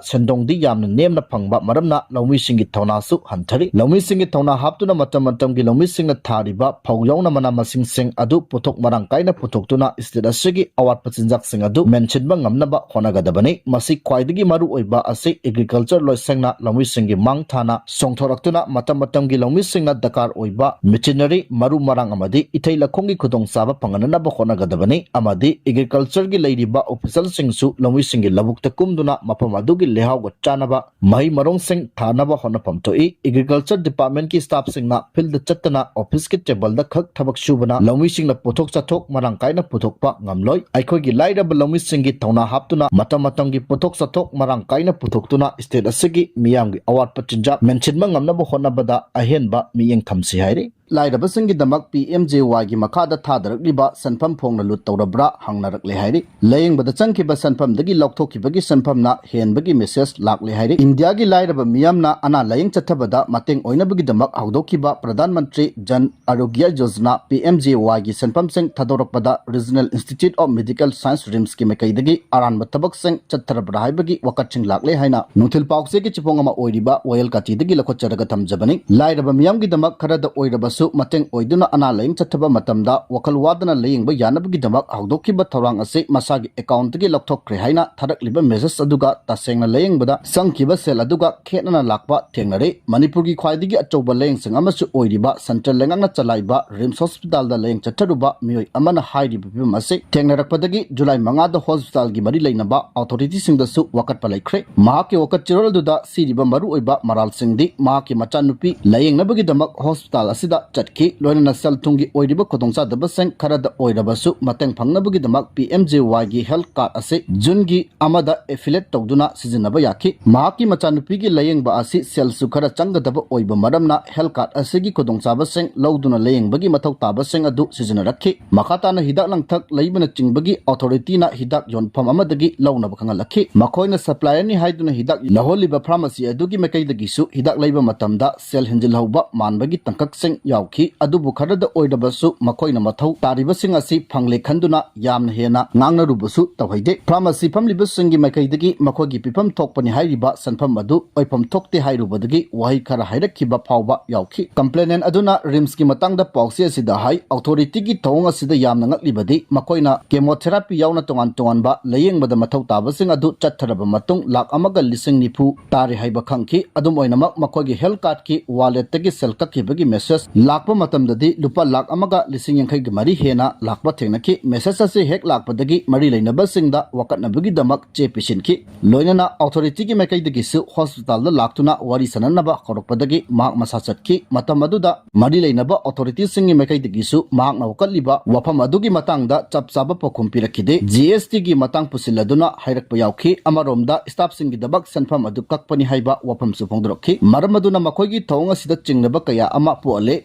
ꯁꯦꯟꯗꯣꯡꯗꯤ ꯌꯥꯝꯅ ꯅꯦꯝꯅ ꯐꯪꯕ ꯃꯔꯝꯅ ꯂꯧꯃꯤꯁꯤꯡꯒꯤ ꯊꯧꯅꯥꯁꯨ ꯍꯟꯊꯔꯤ꯫ ꯂꯧꯃꯤꯁꯤꯡꯒꯤ ꯊꯧꯅꯥ ꯍꯥꯞꯇꯨꯅ ꯃꯇꯝ ꯃꯇꯝꯒꯤ ꯂꯧꯃꯤꯁꯤꯡꯅ ꯊꯥꯔꯤꯕ ꯐꯧ ꯌꯥꯎꯅ ꯃꯅꯥ ꯃꯁꯤꯡꯁꯤꯡ ꯑꯗꯨ ꯄꯣꯠꯊꯣꯛ ꯃꯔꯥꯡ ꯀꯥꯏꯅ ꯄꯨꯊꯣꯛꯇꯨꯅ state ꯑꯁꯤꯒꯤ ꯑꯋꯥꯠꯄ ꯆꯤꯟꯖꯥꯛꯁꯤꯡ ꯑꯗꯨ ꯃꯦꯟꯁꯤꯟꯕ ꯉꯝꯅꯕ ꯍꯣꯠꯅꯒꯗꯕꯅꯤ꯫ ꯃꯁꯤ ꯈ꯭ꯋꯥꯏꯗꯒꯤ ꯃꯔꯨ ꯑꯣꯏꯕ ꯑꯁꯤ Agriculture ꯂꯣꯏꯁꯪꯅ ꯂꯧꯃꯤꯁꯤꯡꯒꯤ ꯃꯥꯡ ꯊꯥꯅ ꯆꯣꯡꯊꯣꯔꯛꯇꯨꯅ ꯃꯇꯝ ꯃꯇꯝꯒꯤ ꯂꯧꯃꯤꯁꯤꯡ ꯗꯔꯀꯥꯔ ꯑꯣꯏꯕ machinery, ꯃꯔꯨ ꯃꯔꯥꯡ ꯑꯃꯗꯤ ꯏꯊꯩ ꯂꯧꯈꯣꯡꯒꯤ ꯈꯨꯗꯣꯡꯆꯥꯕ ꯐꯪꯍꯟꯅꯕ ꯍꯣꯠꯅꯒꯗꯕꯅꯤ ꯑꯃꯗꯤ agricultureꯒꯤ ꯂꯩꯔꯤꯕ officerꯁꯤꯡꯁꯨ ꯂꯧꯃꯤꯁꯤꯡꯒꯤ ꯂꯧꯕꯨꯛꯇ ꯀꯨꯝꯗꯨꯅ ꯃꯐꯝ ꯑꯗꯨꯒꯤ ꯂꯩꯍꯥꯎꯒ ꯆꯥꯟꯅꯕ ꯃꯍꯩ ꯃꯔꯣꯡꯁꯤꯡ ꯊꯥꯅꯕ ꯍꯣꯠꯅꯐꯝ ꯊꯣꯛꯏ꯫ Agriculture Departmentꯀꯤ staffꯁꯤꯡꯅ fieldꯗ ꯆꯠꯇꯅ officeꯀꯤ tableꯗ ꯈꯛ ꯊꯕꯛ ꯁꯨꯕꯅ ꯂꯧꯃꯤꯁꯤꯡꯅ ꯄꯣꯠꯊꯣꯛ ꯆꯥꯊꯣꯛ ꯃꯔꯥꯡ ꯀꯥꯏꯅ ꯄꯨꯊꯣꯛꯄ ꯉꯝꯂꯣꯏ꯫ ꯑꯩꯈꯣꯏꯒꯤ ꯂꯥꯏꯔꯕ ꯂꯧꯃꯤꯁꯤꯡꯒꯤ ꯊꯧꯅꯥ ꯍꯥꯞꯇꯨꯅ ꯃꯇꯝ ꯃꯇꯝꯒꯤ ꯄꯣꯠꯊꯣꯛ ꯆꯥꯊꯣꯛ ꯃꯔꯥꯡ ꯀꯥꯏꯅ ꯄꯨꯊꯣꯛꯇꯨꯅ state ꯑꯁꯤꯒꯤ ꯃꯤꯌꯥꯝꯒꯤ ꯑꯋꯥꯠꯄ ꯆꯤꯟꯖꯥꯛ ꯃꯦꯟꯁꯤꯟꯕ ꯉꯝꯅꯕ ꯍꯣꯠꯅꯕꯗ ꯑꯍꯦꯟꯕ ꯃꯤꯠꯌꯦꯡ ꯊꯝꯁꯤ ꯍꯥꯏꯔꯤ꯫ ꯂꯥꯏꯔꯕꯁꯤꯡꯒꯤꯗꯃꯛ PMJAYꯒꯤ ꯃꯈꯥꯗ ꯊꯥꯗꯔꯛꯂꯤꯕ ꯁꯦꯟꯐꯝ ꯐꯣꯡꯅ ꯂꯨꯠ ꯇꯧꯔꯕ꯭ꯔꯥ ꯍꯪꯅꯔꯛꯂꯦ ꯍꯥꯏꯔꯤ꯫ ꯂꯥꯌꯦꯡꯕꯗ ꯆꯪꯈꯤꯕ ꯁꯦꯟꯐꯝꯗꯒꯤ ꯂꯧꯊꯣꯛꯈꯤꯕꯒꯤ ꯁꯦꯟꯐꯝꯅ ꯍꯦꯟꯕꯒꯤ message ꯂꯥꯛꯂꯦ ꯍꯥꯏꯔꯤ꯫ ꯏꯟꯗꯤꯌꯥꯒꯤ ꯂꯥꯏꯔꯕ ꯃꯤꯌꯥꯝꯅ ꯑꯅꯥ ꯂꯥꯌꯦꯡ ꯆꯠꯊꯕꯗ ꯃꯇꯦꯡ ꯑꯣꯏꯅꯕꯒꯤꯗꯃꯛ ꯍꯧꯗꯣꯛꯈꯤꯕ ꯄ꯭ꯔꯙꯥꯟ ꯃꯟꯇ꯭ꯔꯤ ꯖꯟ ꯑꯔꯣꯒ꯭ꯌ ꯌꯣꯖꯅꯥ, PMJAYꯒꯤ ꯁꯦꯟꯐꯝꯁꯤꯡ ꯊꯥꯗꯣꯔꯛꯄꯗ Regional Institute of Medical Science, RIMSꯀꯤ ꯃꯥꯏꯀꯩꯗꯒꯤ ꯑꯔꯥꯟꯕ ꯊꯕꯛꯁꯤꯡ ꯆꯠꯊꯔꯕ꯭ꯔꯥ ꯍꯥꯏꯕꯒꯤ ꯋꯥꯀꯠꯁꯤꯡ ꯂꯥꯛꯂꯦ ꯍꯥꯏꯅ ꯅꯨꯡꯊꯤꯜ ꯄꯥꯎꯆꯦꯒꯤ ꯆꯤꯐꯣꯡ ꯑꯃ ꯑꯣꯏꯔꯤꯕ ꯋꯥꯌꯦꯜ ꯀꯥꯇꯤꯗꯒꯤ ꯂꯧꯈꯠꯆꯔꯒ ꯊꯝꯖꯕꯅꯤ꯫ ꯂꯥꯏꯔꯕ ꯃꯤꯌꯥꯝꯒꯤꯗꯃꯛ ꯈꯔꯗ ꯑꯣꯏꯔꯕꯁꯨ ꯃꯇꯦꯡ ꯑꯣꯏꯗꯨꯅ ꯑꯅꯥ ꯂꯥꯌꯦꯡ ꯆꯠꯊꯕ ꯃꯇꯝꯗ ꯋꯥꯈꯜ ꯋꯥꯗꯅ ꯂꯥꯌꯦꯡꯕ ꯌꯥꯅꯕꯒꯤꯗꯃꯛ ꯍꯧꯗꯣꯛꯈꯤꯕ ꯊꯧꯔꯥꯡ ꯑꯁꯤ ꯃꯁꯥꯒꯤ accountꯇꯒꯤ ꯂꯧꯊꯣꯛꯈ꯭ꯔꯦ ꯍꯥꯏꯅ ꯊꯥꯔꯛꯂꯤꯕ message ꯑꯗꯨꯒ ꯇꯁꯦꯡꯅ ꯂꯥꯌꯦꯡꯕꯗ ꯆꯪꯈꯤꯕ ꯁꯦꯜ ꯑꯗꯨꯒ ꯈꯦꯠꯅꯅ ꯂꯥꯛꯄ ꯊꯦꯡꯅꯔꯦ꯫ ꯃꯅꯤꯄꯨꯔꯒꯤ ꯈ꯭ꯋꯥꯏꯗꯒꯤ ꯑꯆꯧꯕ ꯂꯥꯌꯦꯡꯁꯪ ꯑꯃꯁꯨ ꯑꯣꯏꯔꯤꯕ central ꯂꯩꯉꯥꯛꯅ ꯆꯂꯥꯏꯕ RIMS hospitalꯗ ꯂꯥꯌꯦꯡ ꯆꯠꯊꯔꯨꯕ ꯃꯤꯑꯣꯏ ꯑꯃꯅ ꯍꯥꯏꯔꯤꯕ ꯐꯤꯚꯝ ꯑꯁꯤ ꯊꯦꯡꯅꯔꯛꯄꯗꯒꯤ ꯖꯨꯂꯥꯏ ꯃꯉꯥꯗ hospitalꯒꯤ ꯃꯔꯤ ꯂꯩꯅꯕ authorityꯁꯤꯡꯗꯁꯨ ꯋꯥꯀꯠꯄ ꯂꯩꯈ꯭ꯔꯦ꯫ ꯃꯍꯥꯛꯀꯤ ꯋꯥꯀꯠ ꯆꯦꯔꯣꯜ ꯑꯗꯨꯗ ꯁꯤꯔꯤꯕ ꯃꯔꯨꯑꯣꯏꯕ ꯃꯔꯥꯜꯁꯤꯡꯗꯤ ꯃꯍꯥꯛꯀꯤ ꯃꯆꯥꯅꯨꯄꯤ ꯂꯥꯌꯦꯡꯅꯕꯒꯤꯗꯃꯛ hospital ꯑꯁꯤꯗ ꯆꯠꯈꯤ, ꯂꯣꯏꯅꯅ ꯁꯦꯜ ꯊꯨꯝꯒꯤ ꯑꯣꯏꯔꯤꯕ ꯈꯨꯗꯣꯡꯆꯥꯗꯕꯁꯤꯡ ꯈꯔꯗ ꯑꯣꯏꯔꯕꯁꯨ ꯃꯇꯦꯡ ꯐꯪꯅꯕꯒꯤꯗꯃꯛ PMJAYꯒꯤ health card ꯑꯁꯤ Juneꯒꯤ ꯑꯃꯗ affiliate ꯇꯧꯗꯨꯅ ꯁꯤꯖꯤꯟꯅꯕ ꯌꯥꯈꯤ꯫ ꯃꯍꯥꯛꯀꯤ ꯃꯆꯥꯅꯨꯄꯤꯒꯤ ꯂꯥꯌꯦꯡꯕ ꯑꯁꯤ ꯁꯦꯜꯁꯨ ꯈꯔ ꯆꯪꯒꯗꯕ ꯑꯣꯏꯕ ꯃꯔꯝꯅ health card ꯑꯁꯤꯒꯤ ꯈꯨꯗꯣꯡꯆꯥꯕꯁꯤꯡ ꯂꯧꯗꯨꯅ ꯂꯥꯌꯦꯡꯕꯒꯤ ꯃꯊꯧ ꯇꯥꯕꯁꯤꯡ ꯑꯗꯨ ꯁꯤꯖꯤꯟꯅꯔꯛꯈꯤ꯫ ꯃꯈꯥ ꯇꯥꯅ ꯍꯤꯗꯥꯛ ꯂꯥꯡꯊꯛ ꯂꯩꯕꯅꯆꯤꯡꯕꯒꯤ authorityꯅ ꯍꯤꯗꯥꯛ ꯌꯣꯟꯐꯝ ꯑꯃꯗꯒꯤ ꯂꯧꯅꯕ ꯈꯪꯍꯜꯂꯛꯈꯤ꯫ ꯃꯈꯣꯏꯅ supplierꯅꯤ ꯍꯥꯏꯗꯨꯅ ꯍꯤꯗꯥꯛ ꯂꯧꯍꯜꯂꯤꯕ pharmacy ꯑꯗꯨꯒꯤ ꯃꯥꯏꯀꯩꯗꯒꯤꯁꯨ ꯍꯤꯗꯥꯛ ꯂꯩꯕ ꯃꯇꯝꯗ ꯁꯦꯜ ꯍꯦꯟꯖꯤꯜꯍꯧꯕ ꯃꯥꯟꯕꯒꯤ ꯇꯥꯡꯀꯛꯁꯤꯡ ꯌꯥꯎꯈꯤ꯫ ꯑꯗꯨꯕꯨ ꯈꯔꯗ ꯑꯣꯏꯔꯕꯁꯨ ꯃꯈꯣꯏꯅ ꯃꯊꯧ ꯇꯥꯔꯤꯕꯁꯤꯡ ꯑꯁꯤ ꯐꯪꯂꯦ ꯈꯟꯗꯨꯅ ꯌꯥꯝꯅ ꯍꯦꯟꯅ ꯉꯥꯡꯅꯔꯨꯕꯁꯨ ꯇꯧꯍꯩꯗꯦ꯫ ꯐꯥꯔꯃꯥꯁꯤ ꯐꯝꯂꯤꯕꯁꯤꯡꯒꯤ ꯃꯥꯏꯀꯩꯗꯒꯤ ꯃꯈꯣꯏꯒꯤ ꯄꯤꯐꯝ ꯊꯣꯛꯄꯅꯤ ꯍꯥꯏꯔꯤꯕ ꯁꯦꯟꯐꯝ ꯑꯗꯨ ꯑꯣꯏꯐꯝ ꯊꯣꯛꯇꯦ ꯍꯥꯏꯔꯨꯕꯗꯒꯤ ꯋꯥꯍꯩ ꯈꯔ ꯍꯥꯏꯔꯛꯈꯤꯕ ꯐꯥꯎꯕ ꯌꯥꯎꯈꯤ꯫ ꯀꯝꯄ꯭ꯂꯦꯅꯦꯟ ꯑꯗꯨꯅ ꯔꯤꯝꯁꯀꯤ ꯃꯇꯥꯡꯗ ꯄꯥꯎꯆꯦ ꯑꯁꯤꯗ ꯍꯥꯏ, ꯑꯣꯊꯣꯔꯤꯇꯤꯒꯤ ꯊꯧꯑꯣꯡ ꯑꯁꯤꯗ ꯌꯥꯝꯅ ꯉꯛꯂꯤꯕꯗꯤ ꯃꯈꯣꯏꯅ ꯀꯦꯃꯣꯊꯦꯔꯥꯄꯤ ꯌꯥꯎꯅ ꯇꯣꯉꯥꯟ ꯇꯣꯉꯥꯟꯕ ꯂꯥꯌꯦꯡꯕꯗ ꯃꯊꯧ ꯇꯥꯕꯁꯤꯡ ꯑꯗꯨ ꯆꯠꯊꯔꯕ ꯃꯇꯨꯡ ꯂꯥꯈ ꯑꯃꯒ ꯂꯤꯁꯤꯡ ꯅꯤꯐꯨ ꯇꯥꯔꯦ ꯍꯥꯏꯕ ꯈꯪꯈꯤ꯫ ꯑꯗꯨꯝ ꯑꯣꯏꯅꯃꯛ ꯃꯈꯣꯏꯒꯤ ꯍꯦꯜꯊ ꯀꯥꯔꯗꯀꯤ ꯋꯥꯂꯦꯠꯇꯒꯤ ꯁꯦꯜ ꯀꯛꯈꯤꯕꯒꯤ ꯃꯦꯁꯦꯖ ꯂꯥꯛꯄ ꯃꯇꯝꯗꯗꯤ ꯂꯨꯄꯥ ꯂꯥꯈ ꯑꯃꯒ ꯂꯤꯁꯤꯡ ꯌꯥꯡꯈꯩꯒ ꯃꯔꯤ ꯍꯦꯟꯅ ꯂꯥꯛꯄ ꯊꯦꯡꯅꯈꯤ꯫ ꯃꯦꯁꯦꯖ ꯑꯁꯤ ꯍꯦꯛ ꯂꯥꯛꯄꯗꯒꯤ ꯃꯔꯤ ꯂꯩꯅꯕꯁꯤꯡꯗ ꯋꯥꯀꯠꯅꯕꯒꯤꯗꯃꯛ ꯆꯦ ꯄꯤꯁꯤꯟꯈꯤ꯫ ꯂꯣꯏꯅꯅ ꯑꯣꯊꯣꯔꯤꯇꯤꯒꯤ ꯃꯥꯏꯀꯩꯗꯒꯤꯁꯨ ꯍꯣꯁꯄꯤꯇꯥꯜꯗ ꯂꯥꯛꯇꯨꯅ ꯋꯥꯔꯤ ꯁꯥꯅꯅꯕ ꯀꯧꯔꯛꯄꯗꯒꯤ ꯃꯍꯥꯛ ꯃꯁꯥ ꯆꯠꯈꯤ꯫ ꯃꯇꯝ ꯑꯗꯨꯗ ꯃꯔꯤ ꯂꯩꯅꯕ ꯑꯣꯊꯣꯔꯤꯇꯤꯁꯤꯡꯒꯤ ꯃꯥꯏꯀꯩꯗꯒꯤꯁꯨ ꯃꯍꯥꯛꯅ ꯋꯥꯀꯠꯂꯤꯕ ꯋꯥꯐꯝ ꯑꯗꯨꯒꯤ ꯃꯇꯥꯡꯗ ꯆꯞ ꯆꯥꯕ ꯄꯥꯎꯈꯨꯝ ꯄꯤꯔꯛꯈꯤꯗꯦ꯫ ꯖꯤ ꯑꯦꯁ ꯇꯤꯒꯤ ꯃꯇꯥꯡ ꯄꯨꯁꯤꯜꯂꯗꯨꯅ ꯍꯥꯏꯔꯛꯄ ꯌꯥꯎꯈꯤ꯫ ꯑꯃꯔꯣꯝꯗ ꯁ꯭ꯇꯥꯐꯁꯤꯡꯒꯤꯗꯃꯛ ꯁꯦꯟꯐꯝ ꯑꯗꯨ ꯀꯛꯄꯅꯤ ꯍꯥꯏꯕ ꯋꯥꯐꯝꯁꯨ ꯐꯣꯡꯗꯣꯔꯛꯈꯤ꯫ ꯃꯔꯝ ꯑꯗꯨꯅ ꯃꯈꯣꯏꯒꯤ ꯊꯧꯑꯣꯡ ꯑꯁꯤꯗ ꯆꯤꯡꯅꯕ ꯀꯌꯥ ꯑꯃ ꯄꯣꯛꯍꯜꯂꯦ꯫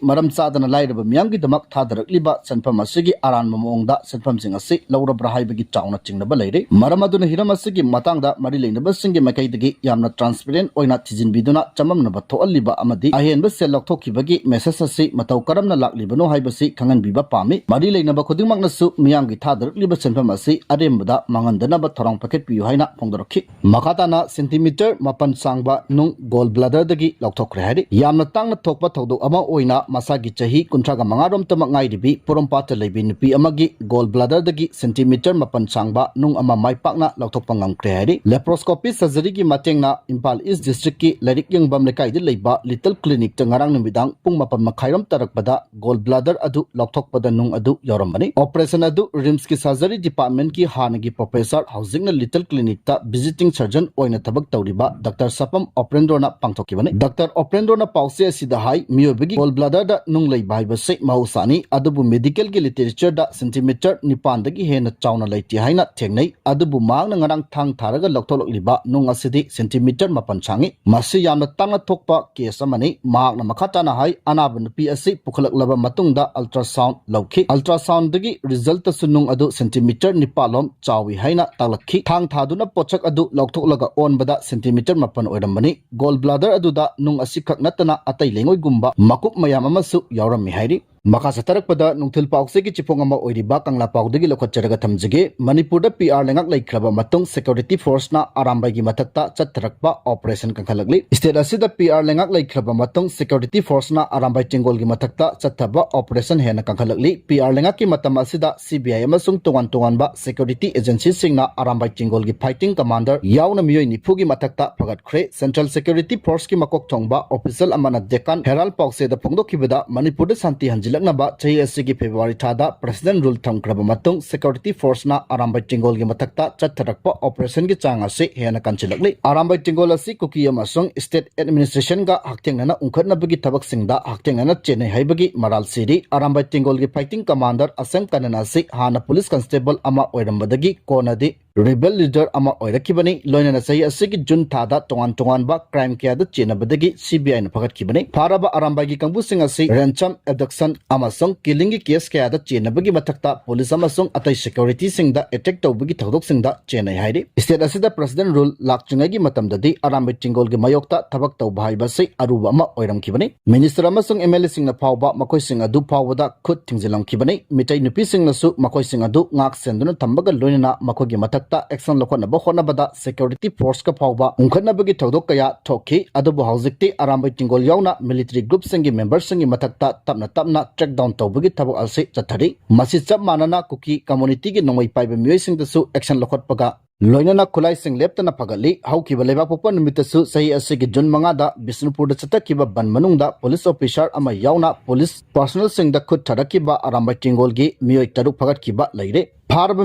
ꯃꯔꯝ ꯆꯥꯗꯅ ꯂꯥꯏꯔꯕ ꯃꯤꯌꯥꯝꯒꯤꯗꯃꯛ ꯊꯥꯗꯔꯛꯂꯤꯕ ꯁꯦꯟꯐꯝ ꯑꯁꯤꯒꯤ ꯑꯔꯥꯟꯕ ꯃꯑꯣꯡꯗ ꯁꯦꯟꯐꯝꯁꯤꯡ ꯑꯁꯤ ꯂꯧꯔꯕ꯭ꯔꯥ ꯍꯥꯏꯕꯒꯤ ꯆꯥꯎꯅ ꯆꯤꯡꯅꯕ ꯂꯩꯔꯦ꯫ ꯃꯔꯝ ꯑꯗꯨꯅ ꯍꯤꯔꯝ ꯑꯁꯤꯒꯤ ꯃꯇꯥꯡꯗ ꯃꯔꯤ ꯂꯩꯅꯕꯁꯤꯡꯒꯤ ꯃꯥꯏꯀꯩꯗꯒꯤ ꯌꯥꯝꯅ ꯇ꯭ꯔꯥꯟꯁꯄꯦꯔꯦꯟ ꯑꯣꯏꯅ ꯊꯤꯖꯤꯟꯕꯤꯗꯨꯅ ꯆꯃꯝꯅꯕ ꯊꯣꯛꯍꯜꯂꯤꯕ ꯑꯃꯗꯤ ꯑꯍꯦꯟꯕ ꯁꯦꯜ ꯂꯧꯊꯣꯛꯈꯤꯕꯒꯤ ꯃꯦꯁꯦꯖ ꯑꯁꯤ ꯃꯇꯧ ꯀꯔꯝꯅ ꯂꯥꯛꯂꯤꯕꯅꯣ ꯍꯥꯏꯕꯁꯤ ꯈꯪꯍꯟꯕꯤꯕ ꯄꯥꯝꯃꯤ꯫ ꯃꯔꯤ ꯂꯩꯅꯕ ꯈꯨꯗꯤꯡꯃꯛꯅꯁꯨ ꯃꯤꯌꯥꯝꯒꯤ ꯊꯥꯗꯔꯛꯂꯤꯕ ꯁꯦꯟꯐꯝ ꯑꯁꯤ ꯑꯔꯦꯝꯕꯗ ꯃꯥꯡꯍꯟꯗꯅꯕ ꯊꯧꯔꯥꯡ ꯄꯥꯏꯈꯠꯄꯤꯌꯨ ꯍꯥꯏꯅ ꯐꯣꯡꯗꯣꯔꯛꯈꯤ꯫ ꯃꯈꯥ ꯇꯥꯅ ꯁꯦꯟꯇꯤꯃꯤꯇꯔ ꯃꯥꯄꯟ ꯁꯥꯡꯕ ꯅꯨꯡ ꯒꯣꯜ ꯕ꯭ꯂꯥꯗꯔꯗꯒꯤ ꯂꯧꯊꯣꯛꯈ꯭ꯔꯦ ꯍꯥꯏꯔꯤ꯫ ꯌꯥꯝꯅ ꯇꯥꯡꯅ ꯊꯣꯛꯄ ꯊꯧꯗꯣꯛ ꯑꯃ ꯑꯣꯏꯅ ꯃꯁꯥꯒꯤ ꯆꯍꯤ ꯀꯨꯟꯊ꯭ꯔꯥꯒ ꯃꯉꯥ ꯔꯣꯝꯇꯃꯛ ꯉꯥꯏꯔꯤꯕꯤ ꯄꯣꯔꯣꯝꯄꯥꯠꯇ ꯂꯩꯕꯤ ꯅꯨꯄꯤ ꯑꯃꯒꯤ ꯒꯣꯜ ꯕ꯭ꯂꯥꯗꯔꯗꯒꯤ ꯁꯦꯟꯇꯤꯃꯤꯇꯔ ꯃꯥꯄꯟ ꯁꯥꯡꯕ ꯅꯨꯡ ꯑꯃ ꯃꯥꯏ ꯄꯥꯛꯅ ꯂꯧꯊꯣꯛꯄ ꯉꯝꯈ꯭ꯔꯦ ꯍꯥꯏꯔꯤ꯫ ꯂꯦꯄ꯭ꯔꯣꯁꯀꯣꯄꯤ ꯁꯔꯖꯔꯤꯒꯤ ꯃꯇꯦꯡꯅ ꯏꯝꯐꯥꯜ ꯏꯁ ꯗꯤꯁꯇ꯭ꯔꯤꯛꯀꯤ ꯂꯥꯏꯔꯤꯛ ꯌꯦꯡꯐꯝ ꯂꯩꯀꯥꯏꯗ ꯂꯩꯕ ꯂꯤꯇꯜ ꯀ꯭ꯂꯤꯅꯤꯛꯇ ꯉꯔꯥꯡ ꯅꯨꯃꯤꯗꯥꯡ ꯄꯨꯡ ꯃꯥꯄꯟ ꯃꯈꯥꯏꯔꯣꯝ ꯇꯥꯔꯛꯄꯗ ꯒꯣꯜ ꯕ꯭ꯂꯥꯗꯔ ꯑꯗꯨ ꯂꯧꯊꯣꯛꯄꯗ ꯅꯨꯡ ꯑꯗꯨ ꯌꯥꯎꯔꯝꯕꯅꯤ꯫ ꯑꯣꯄꯔꯦꯁꯟ ꯑꯗꯨ ꯔꯤꯝꯁꯀꯤ ꯁꯔꯖꯔꯤ ꯗꯤꯄꯥꯔꯠꯃꯦꯟꯠꯀꯤ ꯍꯥꯟꯅꯒꯤ ꯄ꯭ꯔꯣꯐꯦꯁꯔ, ꯍꯧꯖꯤꯛꯅ ꯂꯤꯇꯜ ꯀ꯭ꯂꯤꯅꯤꯛꯇ ꯚꯤꯖꯤꯇꯤꯡ ꯁꯔꯖꯟ ꯑꯣꯏꯅ ꯊꯕꯛ ꯇꯧꯔꯤꯕ ꯗꯥꯛꯇꯔ ꯁꯄꯝ ꯑꯣꯄ꯭ꯔꯦꯟꯗ꯭ꯔꯣꯅ ꯄꯥꯡꯊꯣꯛꯈꯤꯕꯅꯤ꯫ ꯗꯥꯛꯇꯔ ꯑꯣꯄ꯭ꯔꯦꯟꯗ꯭ꯔꯣꯅ ꯄꯥꯎꯆꯦ ꯑꯁꯤꯗ ꯍꯥꯏ, ꯃꯤꯑꯣꯏꯕꯒꯤ ꯒꯣꯜ ꯕ꯭ꯂꯥꯗꯔꯗ ꯅꯨꯡ ꯂꯩꯕ ꯍꯥꯏꯕꯁꯤ ꯃꯍꯧꯁꯥꯅꯤ, ꯑꯗꯨꯕꯨ ꯃꯦꯗꯤꯀꯦꯜꯒꯤ ꯂꯤꯇꯔꯦꯆꯔꯗ ꯁꯦꯟꯇꯤꯃꯤꯇꯔ ꯅꯤꯄꯥꯟꯗꯒꯤ ꯍꯦꯟꯅ ꯆꯥꯎꯅ ꯂꯩꯇꯦ ꯍꯥꯏꯅ ꯊꯦꯡꯅꯩ꯫ ꯑꯗꯨꯕꯨ ꯃꯍꯥꯛꯅ ꯉꯔꯥꯡ ꯊꯥꯡ ꯊꯥꯔꯒ ꯂꯧꯊꯣꯛꯂꯛꯂꯤꯕ ꯅꯨꯡ ꯑꯁꯤꯗꯤ ꯁꯦꯟꯇꯤꯃꯤꯇꯔ ꯃꯥꯄꯟ ꯁꯥꯡꯉꯤ꯫ ꯃꯁꯤ ꯌꯥꯝꯅ ꯇꯥꯡꯅ ꯊꯣꯛꯄ ꯀꯦꯁ ꯑꯃꯅꯤ꯫ ꯃꯍꯥꯛꯅ ꯃꯈꯥ ꯇꯥꯅ ꯍꯥꯏ, ꯑꯅꯥꯕ ꯅꯨꯄꯤ ꯑꯁꯤ ꯄꯨꯈꯠꯂꯛꯂꯕ ꯃꯇꯨꯡꯗ ꯑꯜꯇ꯭ꯔꯥꯁꯥꯎꯟ ꯂꯧꯈꯤ꯫ ꯑꯜꯇ꯭ꯔꯥꯁꯥꯎꯟꯗꯒꯤ ꯔꯤꯖꯜꯇꯁꯨ ꯅꯨꯡ ꯑꯗꯨ ꯁꯦꯟꯇꯤꯃꯤꯇꯔ ꯅꯤꯄꯥꯜ ꯂꯣꯝ ꯆꯥꯎꯏ ꯍꯥꯏꯅ ꯇꯥꯛꯂꯛꯈꯤ꯫ ꯊꯥꯡ ꯊꯥꯗꯨꯅ ꯄꯣꯠꯁꯛ ꯑꯗꯨ ꯂꯧꯊꯣꯛꯂꯒ ꯑꯣꯟꯕꯗ ꯁꯦꯟꯇꯤꯃꯤꯇꯔ ꯃꯥꯄꯟ ꯑꯣꯏꯔꯝꯕꯅꯤ꯫ ꯒꯣꯜ ꯕ꯭ꯂꯥꯗꯔ ꯑꯗꯨꯗ ꯅꯨꯡ ꯑꯁꯤꯈꯛ ꯅꯠꯇꯅ ꯑꯇꯩ ꯂꯩꯉꯣꯏꯒꯨꯝꯕ ꯃꯀꯨꯞ ꯃꯌꯥꯝ ꯑꯃ ꯑꯃꯁꯨ ꯌꯥꯎꯔꯝꯃꯤ ꯍꯥꯏꯔꯤ꯫ ꯃꯈꯥ ꯆꯠꯊꯔꯛꯄꯗ ꯅꯨꯡꯊꯤꯜ ꯄꯥꯎꯆꯦꯒꯤ ꯆꯤꯐꯣꯡ ꯑꯃ ꯑꯣꯏꯔꯤꯕ ꯀꯪꯂꯥ ꯄꯥꯎꯗꯒꯤ ꯂꯧꯈꯠꯆꯔꯒ ꯊꯝꯖꯒꯦ꯫ ꯃꯅꯤꯄꯨꯔꯗ ꯄꯤ ꯑꯥꯔ ꯂꯩꯉꯥꯛ ꯂꯩꯈ꯭ꯔꯕ ꯃꯇꯨꯡ security forceꯅ ꯑꯔꯥꯝꯕꯥꯏꯒꯤ ꯃꯊꯛꯇ ꯆꯠꯊꯔꯛꯄ operation ꯀꯟꯈꯠꯂꯛꯂꯤ꯫ State ꯑꯁꯤꯗ ꯄꯤ ꯑꯥꯔ ꯂꯩꯉꯥꯛ ꯂꯩꯈ꯭ꯔꯕ ꯃꯇꯨꯡ security forceꯅ ꯑꯔꯥꯝꯕꯥꯏ ꯇꯦꯡꯒꯣꯜꯒꯤ ꯃꯊꯛꯇ ꯆꯠꯊꯕ operation ꯍꯦꯟꯅ ꯀꯟꯈꯠꯂꯛꯂꯤ꯫ ꯄꯤ ꯑꯥꯔ ꯂꯩꯉꯥꯛꯀꯤ ꯃꯇꯝ ꯑꯁꯤꯗ ꯁꯤ ꯕꯤ ꯑꯥꯏ ꯑꯃꯁꯨꯡ ꯇꯣꯉꯥꯟ ꯇꯣꯉꯥꯟꯕ security agencyꯁꯤꯡꯅ ꯑꯔꯥꯝꯕꯥꯏ ꯇꯦꯡꯒꯣꯜꯒꯤ fighting commander ꯌꯥꯎꯅ ꯃꯤꯑꯣꯏ ꯅꯤꯐꯨꯒꯤ ꯃꯊꯛꯇ ꯐꯒꯠꯈ꯭ꯔꯦ꯫ Central Security Forceꯀꯤ ꯃꯀꯣꯛ ꯊꯣꯡꯕ official ꯑꯃꯅ Deccan Herald ꯄꯥꯎꯆꯦꯗ ꯐꯣꯡꯗꯣꯛꯈꯤꯕꯗ, ꯃꯅꯤꯄꯨꯔꯗ ꯁꯥꯟꯇꯤ ꯍꯟꯖꯤꯜꯂꯛꯅꯕ ꯆꯍꯤ ꯑꯁꯤꯒꯤ February ꯊꯥꯗ President Rule ꯊꯝꯈ꯭ꯔꯕ ꯃꯇꯨꯡ security forceꯅ ꯑꯔꯥꯝꯕꯥꯏ ꯇꯦꯡꯒꯣꯜꯒꯤ ꯃꯊꯛꯇ ꯆꯠꯊꯔꯛꯄ operationꯒꯤ ꯆꯥꯡ ꯑꯁꯤ ꯍꯦꯟꯅ ꯀꯟꯁꯤꯜꯂꯛꯂꯤ꯫ ꯑꯔꯥꯝꯕꯥꯏ ꯇꯦꯡꯒꯣꯜ ꯑꯁꯤ ꯀꯨꯀꯤ ꯑꯃꯁꯨꯡ state administrationꯒ ꯍꯛꯊꯦꯡꯅꯅ ꯎꯪꯈꯠꯅꯕꯒꯤ ꯊꯕꯛꯁꯤꯡꯗ ꯍꯛꯊꯦꯡꯅꯅ ꯆꯦꯟꯅꯩ ꯍꯥꯏꯕꯒꯤ ꯃꯔꯥꯜ ꯁꯤꯔꯤ꯫ ꯑꯔꯥꯝꯕꯥꯏ ꯇꯦꯡꯒꯣꯜꯒꯤ fighting commander ꯑꯁꯪ ꯀꯅꯟ ꯑꯁꯤ ꯍꯥꯟꯅ police constable ꯑꯃ ꯑꯣꯏꯔꯝꯕꯗꯒꯤ ꯀꯣꯟꯅꯗꯤ rebel leader ꯑꯃ ꯑꯣꯏꯔꯛꯈꯤꯕꯅꯤ꯫ ꯂꯣꯏꯅꯅ ꯆꯍꯤ ꯑꯁꯤꯒꯤ June ꯊꯥꯗ ꯇꯣꯉꯥꯟ ꯇꯣꯉꯥꯟꯕ crime ꯀꯌꯥꯗ ꯆꯦꯟꯅꯕꯗꯒꯤ ꯁꯤ ꯕꯤ ꯑꯥꯏꯅ ꯐꯒꯠꯈꯤꯕꯅꯤ꯫ ꯐꯥꯔꯕ ꯑꯔꯥꯝꯕꯥꯏꯒꯤ ꯀꯥꯡꯕꯨꯁꯤꯡ ꯑꯁꯤ ransom, abduction ꯑꯃꯁꯨꯡ killingꯒꯤ case ꯀꯌꯥꯗ ꯆꯦꯟꯅꯕꯒꯤ ꯃꯊꯛꯇ police ꯑꯃꯁꯨꯡ ꯑꯇꯩ securityꯁꯤꯡꯗ attack ꯇꯧꯕꯒꯤ ꯊꯧꯗꯣꯛꯁꯤꯡꯗ ꯆꯦꯟꯅꯩ ꯍꯥꯏꯔꯤ꯫ State ꯑꯁꯤꯗ President Rule ꯂꯥꯛꯇ꯭ꯔꯤꯉꯩꯒꯤ ꯃꯇꯝꯗꯗꯤ ꯑꯔꯥꯝꯕꯥꯏ ꯇꯦꯡꯒꯣꯜꯒꯤ ꯃꯥꯌꯣꯛꯇ ꯊꯕꯛ ꯇꯧꯕ ꯍꯥꯏꯕꯁꯤ ꯑꯔꯨꯕ ꯑꯃ ꯑꯣꯏꯔꯝꯈꯤꯕꯅꯤ꯫ Minister ꯑꯃꯁꯨꯡ M L Aꯁꯤꯡꯅ ꯐꯥꯎꯕ ꯃꯈꯣꯏꯁꯤꯡ ꯑꯗꯨ ꯐꯥꯎꯕꯗ ꯈꯨꯠ ꯊꯤꯡꯖꯤꯜꯂꯝꯈꯤꯕꯅꯤ꯫ ꯃꯤꯇꯩ ꯅꯨꯄꯤꯁꯤꯡꯅꯁꯨ ꯃꯈꯣꯏꯁꯤꯡ ꯑꯗꯨ ꯉꯥꯛ ꯁꯦꯟꯗꯨꯅ ꯊꯝꯕꯒ ꯂꯣꯏꯅꯅ ꯃꯈꯣꯏꯒꯤ ꯃꯊꯛꯇ action ꯂꯧꯈꯠꯅꯕ ꯍꯣꯠꯅꯕꯗ security forceꯀ ꯐꯥꯎꯕ ꯎꯪꯈꯠꯅꯕꯒꯤ ꯊꯧꯗꯣꯛ ꯀꯌꯥ ꯊꯣꯛꯈꯤ꯫ ꯑꯗꯨꯕꯨ ꯍꯧꯖꯤꯛꯇꯤ ꯑꯔꯥꯝꯕꯥꯏ ꯇꯦꯡꯒꯣꯜ ꯌꯥꯎꯅ military groupꯁꯤꯡꯒꯤ memberꯁꯤꯡꯒꯤ ꯃꯊꯛꯇ ꯇꯞꯅ ꯇꯞꯅ track down ꯇꯧꯕꯒꯤ ꯊꯕꯛ ꯑꯁꯤ ꯆꯠꯊꯔꯤ꯫ ꯃꯁꯤ ꯆꯞ ꯃꯥꯟꯅꯅ ꯀꯨꯀꯤ communityꯒꯤ ꯅꯣꯡꯃꯩ ꯄꯥꯏꯕ ꯃꯤꯑꯣꯏꯁꯤꯡꯗꯁꯨ action ꯂꯧꯈꯠꯄꯒ ꯂꯣꯏꯅꯅ ꯈꯨꯠꯂꯥꯏꯁꯤꯡ ꯂꯦꯞꯇꯅ ꯐꯒꯠꯂꯤ꯫ ꯍꯧꯈꯤꯕ ꯂꯩꯕꯥꯛꯄꯣꯛꯄ ꯅꯨꯃꯤꯠꯇꯁꯨ ꯆꯍꯤ ꯑꯁꯤꯒꯤ June ꯃꯉꯥꯗ ꯕꯤꯁꯅꯨꯄꯨꯔꯗ ꯆꯠꯊꯈꯤꯕ ꯕꯟ ꯃꯅꯨꯡꯗ police officer ꯑꯃ ꯌꯥꯎꯅ police personnelꯁꯤꯡꯗ ꯈꯨꯠ ꯊꯥꯔꯛꯈꯤꯕ ꯑꯔꯥꯝꯕꯥꯏ ꯇꯦꯡꯒꯣꯜꯒꯤ ꯃꯤꯑꯣꯏ ꯇꯔꯨꯛ ꯐꯒꯠꯈꯤꯕ ꯂꯩꯔꯦ꯫ ꯐꯥꯔꯕ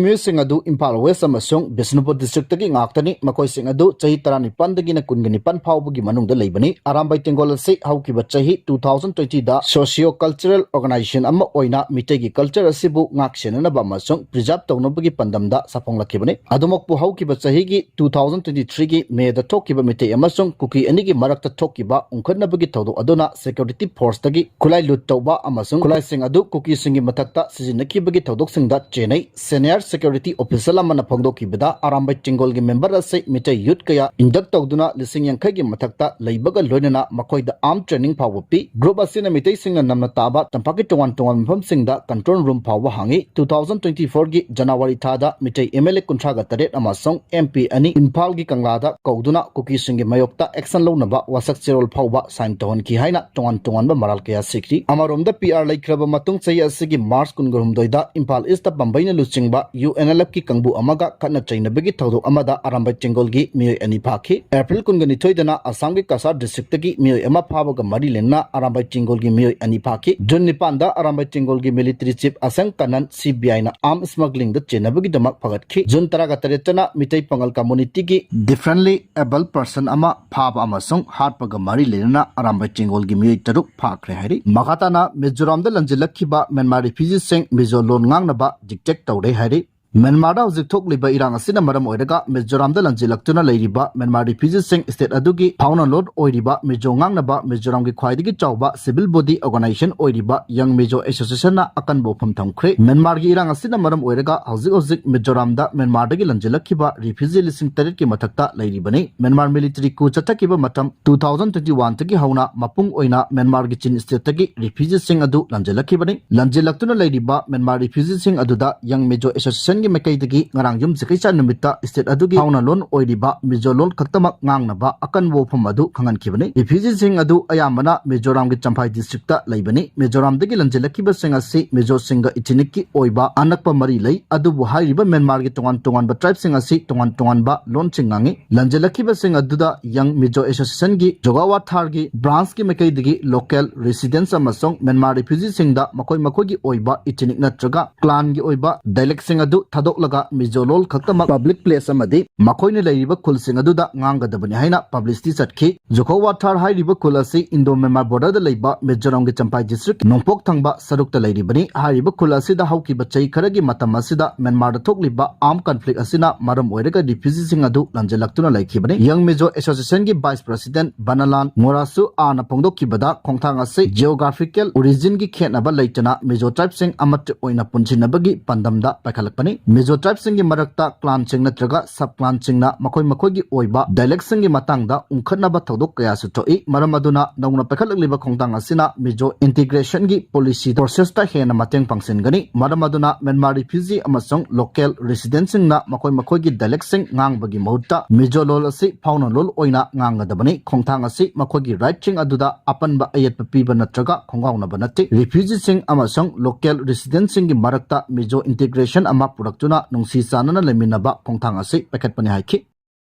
ꯃꯤꯑꯣꯏꯁꯤꯡ ꯑꯗꯨ ꯏꯝꯐꯥꯜ West ꯑꯃꯁꯨꯡ ꯕꯤꯁꯅꯨꯄꯨꯔ districtꯇꯒꯤ ꯉꯥꯛꯇꯅꯤ꯫ ꯃꯈꯣꯏꯁꯤꯡ ꯑꯗꯨ ꯆꯍꯤ ꯇꯔꯥꯅꯤꯄꯥꯟꯗꯒꯤꯅ ꯀꯨꯟꯒ ꯅꯤꯄꯥꯟ ꯐꯥꯎꯕꯒꯤ ꯃꯅꯨꯡꯗ ꯂꯩꯕꯅꯤ꯫ ꯑꯔꯥꯝꯕꯥꯏ ꯇꯦꯡꯒꯣꯜ ꯑꯁꯤ ꯍꯧꯈꯤꯕ ꯆꯍꯤ two thousand twentyꯗ socio cultural organization ꯑꯃ ꯑꯣꯏꯅ ꯃꯤꯇꯩꯒꯤ culture ꯑꯁꯤꯕꯨ ꯉꯥꯛ ꯁꯦꯟꯅꯅꯕ ꯑꯃꯁꯨꯡ preserve ꯇꯧꯅꯕꯒꯤ ꯄꯥꯟꯗꯝꯗ ꯁꯥꯐꯣꯡꯂꯛꯈꯤꯕꯅꯤ꯫ ꯑꯗꯨꯃꯛꯄꯨ ꯍꯧꯈꯤꯕ ꯆꯍꯤꯒꯤ two thousand twenty threeꯒꯤ Mayꯗ ꯊꯣꯛꯈꯤꯕ ꯃꯤꯇꯩ ꯑꯃꯁꯨꯡ ꯀꯨꯀꯤ ꯑꯅꯤꯒꯤ ꯃꯔꯛꯇ ꯊꯣꯛꯈꯤꯕ ꯎꯪꯈꯠꯅꯕꯒꯤ ꯊꯧꯗꯣꯛ ꯑꯗꯨꯅ security forceꯇꯒꯤ ꯈꯨꯠꯂꯥꯏ ꯂꯨꯠ ꯇꯧꯕ ꯑꯃꯁꯨꯡ ꯈꯨꯠꯂꯥꯏꯁꯤꯡ ꯑꯗꯨ ꯀꯨꯀꯤꯁꯤꯡꯒꯤ ꯃꯊꯛꯇ ꯁꯤꯖꯤꯟꯅꯈꯤꯕꯒꯤ ꯊꯧꯗꯣꯛꯁꯤꯡꯗ ꯆꯦꯟꯅꯩ꯫ senior security official ꯑꯃꯅ ꯐꯣꯡꯗꯣꯛꯈꯤꯕꯗ, ꯑꯔꯥꯝꯕꯥꯏ ꯇꯦꯡꯒꯣꯜꯒꯤ member ꯑꯁꯤ ꯃꯤꯇꯩ youth ꯀꯌꯥ induct ꯇꯧꯗꯨꯅ ꯂꯤꯁꯤꯡ ꯌꯥꯡꯈꯩꯒꯤ ꯃꯊꯛꯇ ꯂꯩꯕꯒ ꯂꯣꯏꯅꯅ ꯃꯈꯣꯏꯗ arm training ꯐꯥꯎꯕ ꯄꯤ꯫ Group ꯑꯁꯤꯅ ꯃꯤꯇꯩꯁꯤꯡꯅ ꯅꯝꯅ ꯇꯥꯕ ꯇꯝꯄꯥꯛꯀꯤ ꯇꯣꯉꯥꯟ ꯇꯣꯉꯥꯟꯕ ꯃꯐꯝꯁꯤꯡꯗ control room ꯐꯥꯎꯕ ꯍꯥꯡꯏ꯫ Two thousand twenty four ꯒꯤ January ꯊꯥꯗ ꯃꯤꯇꯩ M L A ꯀꯨꯟꯊ꯭ꯔꯥꯒ ꯇꯔꯦꯠ ꯑꯃꯁꯨꯡ M P ꯑꯅꯤ ꯏꯝꯐꯥꯜꯒꯤ ꯀꯪꯂꯥꯗ ꯀꯧꯗꯨꯅ ꯀꯨꯀꯤꯁꯤꯡꯒꯤ ꯃꯥꯌꯣꯛꯇ action ꯂꯧꯅꯕ ꯋꯥꯁꯛ ꯆꯦꯔꯣꯜ ꯐꯥꯎꯕ sign ꯇꯧꯍꯟꯈꯤ ꯍꯥꯏꯅ ꯇꯣꯉꯥꯟ ꯇꯣꯉꯥꯟꯕ ꯃꯔꯥꯜ ꯀꯌꯥ ꯁꯤꯈ꯭ꯔꯤ꯫ ꯑꯃꯔꯣꯝꯗ, P R ꯂꯩꯈ꯭ꯔꯕ ꯃꯇꯨꯡ ꯆꯍꯤ ꯑꯁꯤꯒꯤ March ꯀꯨꯟꯒ ꯍꯨꯝꯗꯣꯏꯗ ꯏꯝꯐꯥꯜ East ꯇ ꯄꯥꯝꯕꯩꯅ ꯂꯨꯆꯤꯡꯕ U N L F ꯀꯤ ꯀꯥꯡꯕꯨ ꯑꯃꯒ ꯈꯠꯅ ꯆꯩꯅꯕꯒꯤ ꯊꯧꯗꯣꯛ ꯑꯃꯗ ꯑꯔꯥꯝꯕꯥꯏ ꯇꯦꯡꯒꯣꯜꯒꯤ ꯃꯤꯑꯣꯏ ꯑꯅꯤ ꯐꯥꯈꯤ꯫ April ꯀꯨꯟꯒ ꯅꯤꯊꯣꯏꯗꯅ ꯑꯁꯥꯝꯒꯤ ꯀꯁꯥꯔ district ꯇꯒꯤ ꯃꯤꯑꯣꯏ ꯑꯃ ꯐꯥꯕꯒ ꯃꯔꯤ ꯂꯩꯅꯅ ꯑꯔꯥꯝꯕꯥꯏ ꯇꯦꯡꯒꯣꯜꯒꯤ ꯃꯤꯑꯣꯏ ꯑꯅꯤ ꯐꯥꯈꯤ꯫ June ꯅꯤꯄꯥꯟꯗ ꯑꯔꯥꯝꯕꯥꯏ ꯇꯦꯡꯒꯣꯜꯒꯤ military chief ꯑꯁꯪ ꯀꯅꯟ C B I ꯅ arm smuggling ꯗ ꯆꯦꯟꯅꯕꯒꯤꯗꯃꯛ ꯐꯒꯠꯈꯤ꯫ June ꯇꯔꯥꯒ ꯇꯔꯦꯠꯇꯅ ꯃꯤꯇꯩ ꯄꯥꯉꯜ community ꯒꯤ differently abled person ꯑꯃ ꯐꯥꯕ ꯑꯃꯁꯨꯡ ꯍꯥꯠꯄꯒ ꯃꯔꯤ ꯂꯩꯅꯅ ꯑꯔꯥꯝꯕꯥꯏ ꯇꯦꯡꯒꯣꯜꯒꯤ ꯃꯤꯑꯣꯏ ꯇꯔꯨꯛ ꯐꯥꯈ꯭ꯔꯦ ꯍꯥꯏꯔꯤ꯫ ꯃꯈꯥ ꯇꯥꯅ ꯃꯤꯖꯣꯔꯥꯝꯗ ꯂꯝꯖꯤꯜꯂꯛꯈꯤꯕ ꯃ꯭ꯌꯥꯟꯃꯥꯔ refugeeꯁꯤꯡ ꯃꯤꯖꯣ ꯂꯣꯟ ꯉꯥꯡꯅꯕ dictate ꯇꯧꯔꯦ ꯍꯥꯏꯔꯤ꯫ ꯃ꯭ꯌꯥꯟꯃꯥꯔꯗ ꯍꯧꯖꯤꯛ ꯊꯣꯛꯂꯤꯕ ꯏꯔꯥꯡ ꯑꯁꯤꯅ ꯃꯔꯝ ꯑꯣꯏꯔꯒ ꯃꯤꯖꯣꯔꯥꯝꯗ ꯂꯝꯖꯤꯜꯂꯛꯇꯨꯅ ꯂꯩꯔꯤꯕ ꯃ꯭ꯌꯥꯟꯃꯥꯔ refugeeꯁꯤꯡ state ꯑꯗꯨꯒꯤ ꯐꯥꯎꯅꯂꯣꯟ ꯑꯣꯏꯔꯤꯕ ꯃꯤꯖꯣ ꯉꯥꯡꯅꯕ ꯃꯤꯖꯣꯔꯥꯝꯒꯤ ꯈ꯭ꯋꯥꯏꯗꯒꯤ ꯆꯥꯎꯕ civil body organization ꯑꯣꯏꯔꯤꯕ Young Mizo Associationꯅ ꯑꯀꯟꯕ ꯋꯥꯐꯝ ꯊꯝꯈ꯭ꯔꯦ꯫ ꯃ꯭ꯌꯥꯟꯃꯥꯔꯒꯤ ꯏꯔꯥꯡ ꯑꯁꯤꯅ ꯃꯔꯝ ꯑꯣꯏꯔꯒ ꯍꯧꯖꯤꯛ ꯍꯧꯖꯤꯛ ꯃꯤꯖꯣꯔꯥꯝꯗ ꯃ꯭ꯌꯥꯟꯃꯥꯔꯗꯒꯤ ꯂꯝꯖꯤꯜꯂꯛꯈꯤꯕ refugee ꯂꯤꯁꯤꯡ ꯇꯔꯦꯠꯀꯤ ꯃꯊꯛꯇ ꯂꯩꯔꯤꯕꯅꯤ꯫ ꯃ꯭ꯌꯥꯟꯃꯥꯔ military coup ꯆꯠꯊꯈꯤꯕ ꯃꯇꯝ two thousand twenty one ꯗꯒꯤ ꯍꯧꯅ ꯃꯄꯨꯡ ꯑꯣꯏꯅ ꯃ꯭ꯌꯥꯟꯃꯥꯔꯒꯤ ꯆꯤꯟ stateꯇꯒꯤ refugeeꯁꯤꯡ ꯑꯗꯨ ꯂꯝꯖꯤꯜꯂꯛꯈꯤꯕꯅꯤ꯫ ꯂꯝꯖꯤꯜꯂꯛꯇꯨꯅ ꯂꯩꯔꯤꯕ ꯃ꯭ꯌꯥꯟꯃꯥꯔ refugeeꯁꯤꯡ ꯑꯗꯨꯗ Young Mizo Associationꯒꯤ ꯃꯥꯏꯀꯩꯗꯒꯤ ꯉꯔꯥꯡ ꯌꯨꯝꯁꯀꯩꯁ ꯅꯨꯃꯤꯠꯇ state ꯑꯗꯨꯒꯤ ꯐꯥꯎꯅꯂꯣꯟ ꯑꯣꯏꯔꯤꯕ ꯃꯤꯖꯣ ꯂꯣꯟ ꯈꯛꯇꯃꯛ ꯉꯥꯡꯅꯕ ꯑꯀꯟꯕ ꯋꯥꯐꯝ ꯑꯗꯨ ꯈꯪꯍꯟꯈꯤꯕꯅꯤ꯫ Refugeeꯁꯤꯡ ꯑꯗꯨ ꯑꯌꯥꯝꯕꯅ ꯃꯤꯖꯣꯔꯥꯝꯒꯤ ꯆꯝꯐꯥꯏ districtꯇ ꯂꯩꯕꯅꯤ꯫ ꯃꯤꯖꯣꯔꯥꯝꯗꯒꯤ ꯂꯝꯖꯤꯜꯂꯛꯈꯤꯕꯁꯤꯡ ꯑꯁꯤ ꯃꯤꯖꯣꯁꯤꯡꯒ ethnicꯀꯤ ꯑꯣꯏꯕ ꯑꯅꯛꯄ ꯃꯔꯤ ꯂꯩ, ꯑꯗꯨꯕꯨ ꯍꯥꯏꯔꯤꯕ ꯃ꯭ꯌꯥꯟꯃꯥꯔꯒꯤ ꯇꯣꯉꯥꯟ ꯇꯣꯉꯥꯟꯕ tribeꯁꯤꯡ ꯑꯁꯤ ꯇꯣꯉꯥꯟ ꯇꯣꯉꯥꯟꯕ ꯂꯣꯟꯁꯤꯡ ꯉꯥꯡꯏ꯫ ꯂꯝꯖꯤꯜꯂꯛꯈꯤꯕꯁꯤꯡ ꯑꯗꯨꯗ Young Mizo Associationꯒꯤ ꯖꯣꯒꯥꯋꯥꯊꯥꯔꯒꯤ branchꯀꯤ ꯃꯥꯏꯀꯩꯗꯒꯤ local residents ꯑꯃꯁꯨꯡ ꯃ꯭ꯌꯥꯟꯃꯥꯔ refugeeꯁꯤꯡꯗ ꯃꯈꯣꯏ ꯃꯈꯣꯏꯒꯤ ꯑꯣꯏꯕ ethnic ꯅꯠꯇ꯭ꯔꯒ clanꯒꯤ ꯑꯣꯏꯕ dialectꯁꯤꯡ ꯑꯗꯨ ꯊꯥꯗꯣꯛꯂꯒ ꯃꯤꯖꯣ ꯂꯣꯜ ꯈꯛꯇꯃꯛ public place ꯑꯃꯗꯤ ꯃꯈꯣꯏꯅ ꯂꯩꯔꯤꯕ ꯈꯨꯜꯁꯤꯡ ꯑꯗꯨꯗ ꯉꯥꯡꯒꯗꯕꯅꯤ ꯍꯥꯏꯅ publicity ꯆꯠꯈꯤ꯫ ꯖꯨꯈꯣꯋꯥꯊꯥꯔ ꯍꯥꯏꯔꯤꯕ ꯈꯨꯜ ꯑꯁꯤ Indo Myanmar border ꯗ ꯂꯩꯕ ꯃꯤꯖꯣꯔꯥꯝꯒꯤ ꯆꯝꯄꯥꯏ district ꯅꯣꯡꯄꯣꯛ ꯊꯪꯕ ꯁꯔꯨꯛꯇ ꯂꯩꯔꯤꯕꯅꯤ꯫ ꯍꯥꯏꯔꯤꯕ ꯈꯨꯜ ꯑꯁꯤꯗ ꯍꯧꯈꯤꯕ ꯆꯍꯤ ꯈꯔꯒꯤ ꯃꯇꯝ ꯑꯁꯤꯗ ꯃ꯭ꯌꯥꯟꯃꯥꯔꯗ ꯊꯣꯛꯂꯤꯕ armed conflict ꯑꯁꯤꯅ ꯃꯔꯝ ꯑꯣꯏꯔꯒ refugee ꯁꯤꯡ ꯑꯗꯨ ꯂꯥꯟꯖꯦꯜꯂꯛꯇꯨꯅ ꯂꯩꯈꯤꯕꯅꯤ꯫ Young Mizo Association ꯒꯤ vice president ꯕꯅꯂꯥꯜ ꯉꯣꯔꯥꯁꯨ ꯑꯥꯅ ꯐꯣꯡꯗꯣꯛꯈꯤꯕꯗ, ꯈꯣꯡꯊꯥꯡ ꯑꯁꯤ geographical origin ꯒꯤ ꯈꯦꯠꯅꯕ ꯂꯩꯇꯅ ꯃꯤꯖꯣ tribe ꯁꯤꯡ ꯑꯃꯠꯇ ꯑꯣꯏꯅ ꯄꯨꯟꯁꯤꯟꯅꯕꯒꯤ ꯄꯥꯟꯗꯝꯗ ꯄꯥꯏꯈꯠꯂꯛꯄꯅꯤ꯫ ꯃꯤꯖꯣ tribe ꯁꯤꯡꯒꯤ ꯃꯔꯛꯇ clan ꯁꯤꯡ ꯅꯠꯇ꯭ꯔꯒ sub clan ꯁꯤꯡꯅ ꯃꯈꯣꯏ ꯃꯈꯣꯏꯒꯤ ꯑꯣꯏꯕ dialect ꯁꯤꯡꯒꯤ ꯃꯇꯥꯡꯗ ꯎꯪꯈꯠꯅꯕ ꯊꯧꯗꯣꯛ ꯀꯌꯥꯁꯨ ꯊꯣꯛꯏ꯫ ꯃꯔꯝ ꯑꯗꯨꯅ ꯅꯧꯅ ꯄꯥꯏꯈꯠꯂꯛꯂꯤꯕ ꯈꯣꯡꯊꯥꯡ ꯑꯁꯤꯅ ꯃꯤꯖꯣ integration ꯒꯤ policy process ꯇ ꯍꯦꯟꯅ ꯃꯇꯦꯡ ꯄꯥꯡꯁꯤꯟꯒꯅꯤ꯫ ꯃꯔꯝ ꯑꯗꯨꯅ ꯃ꯭ꯌꯥꯟꯃꯥꯔ refugee ꯑꯃꯁꯨꯡ local resident ꯁꯤꯡꯅ ꯃꯈꯣꯏ ꯃꯈꯣꯏꯒꯤ dialect ꯁꯤꯡ ꯉꯥꯡꯕꯒꯤ ꯃꯍꯨꯠꯇ ꯃꯤꯖꯣ ꯂꯣꯜ ꯑꯁꯤ ꯐꯥꯎꯅ ꯂꯣꯜ ꯑꯣꯏꯅ ꯉꯥꯡꯒꯗꯕꯅꯤ꯫ ꯈꯣꯡꯊꯥꯡ ꯑꯁꯤ ꯃꯈꯣꯏꯒꯤ right ꯁꯤꯡ ꯑꯗꯨꯗ ꯑꯄꯟꯕ ꯑꯌꯦꯠꯄ ꯄꯤꯕ ꯅꯠꯇ꯭ꯔꯒ ꯈꯣꯡꯒꯥꯎꯅꯕ ꯅꯠꯇꯦ꯫ Refugee ꯁꯤꯡ ꯑꯃꯁꯨꯡ local resident ꯁꯤꯡꯒꯤ ꯃꯔꯛꯇ ꯃꯤꯖꯣ integration ꯑꯃ ꯄꯨꯔꯛꯇꯨꯅ ꯅꯨꯡꯁꯤ ꯆꯥꯟꯅꯅ ꯂꯩꯃꯤꯟꯅꯕ ꯈꯣꯡꯊꯥꯡ ꯑꯁꯤ ꯄꯥꯏꯈꯠꯄꯅꯤ ꯍꯥꯏꯈꯤ꯫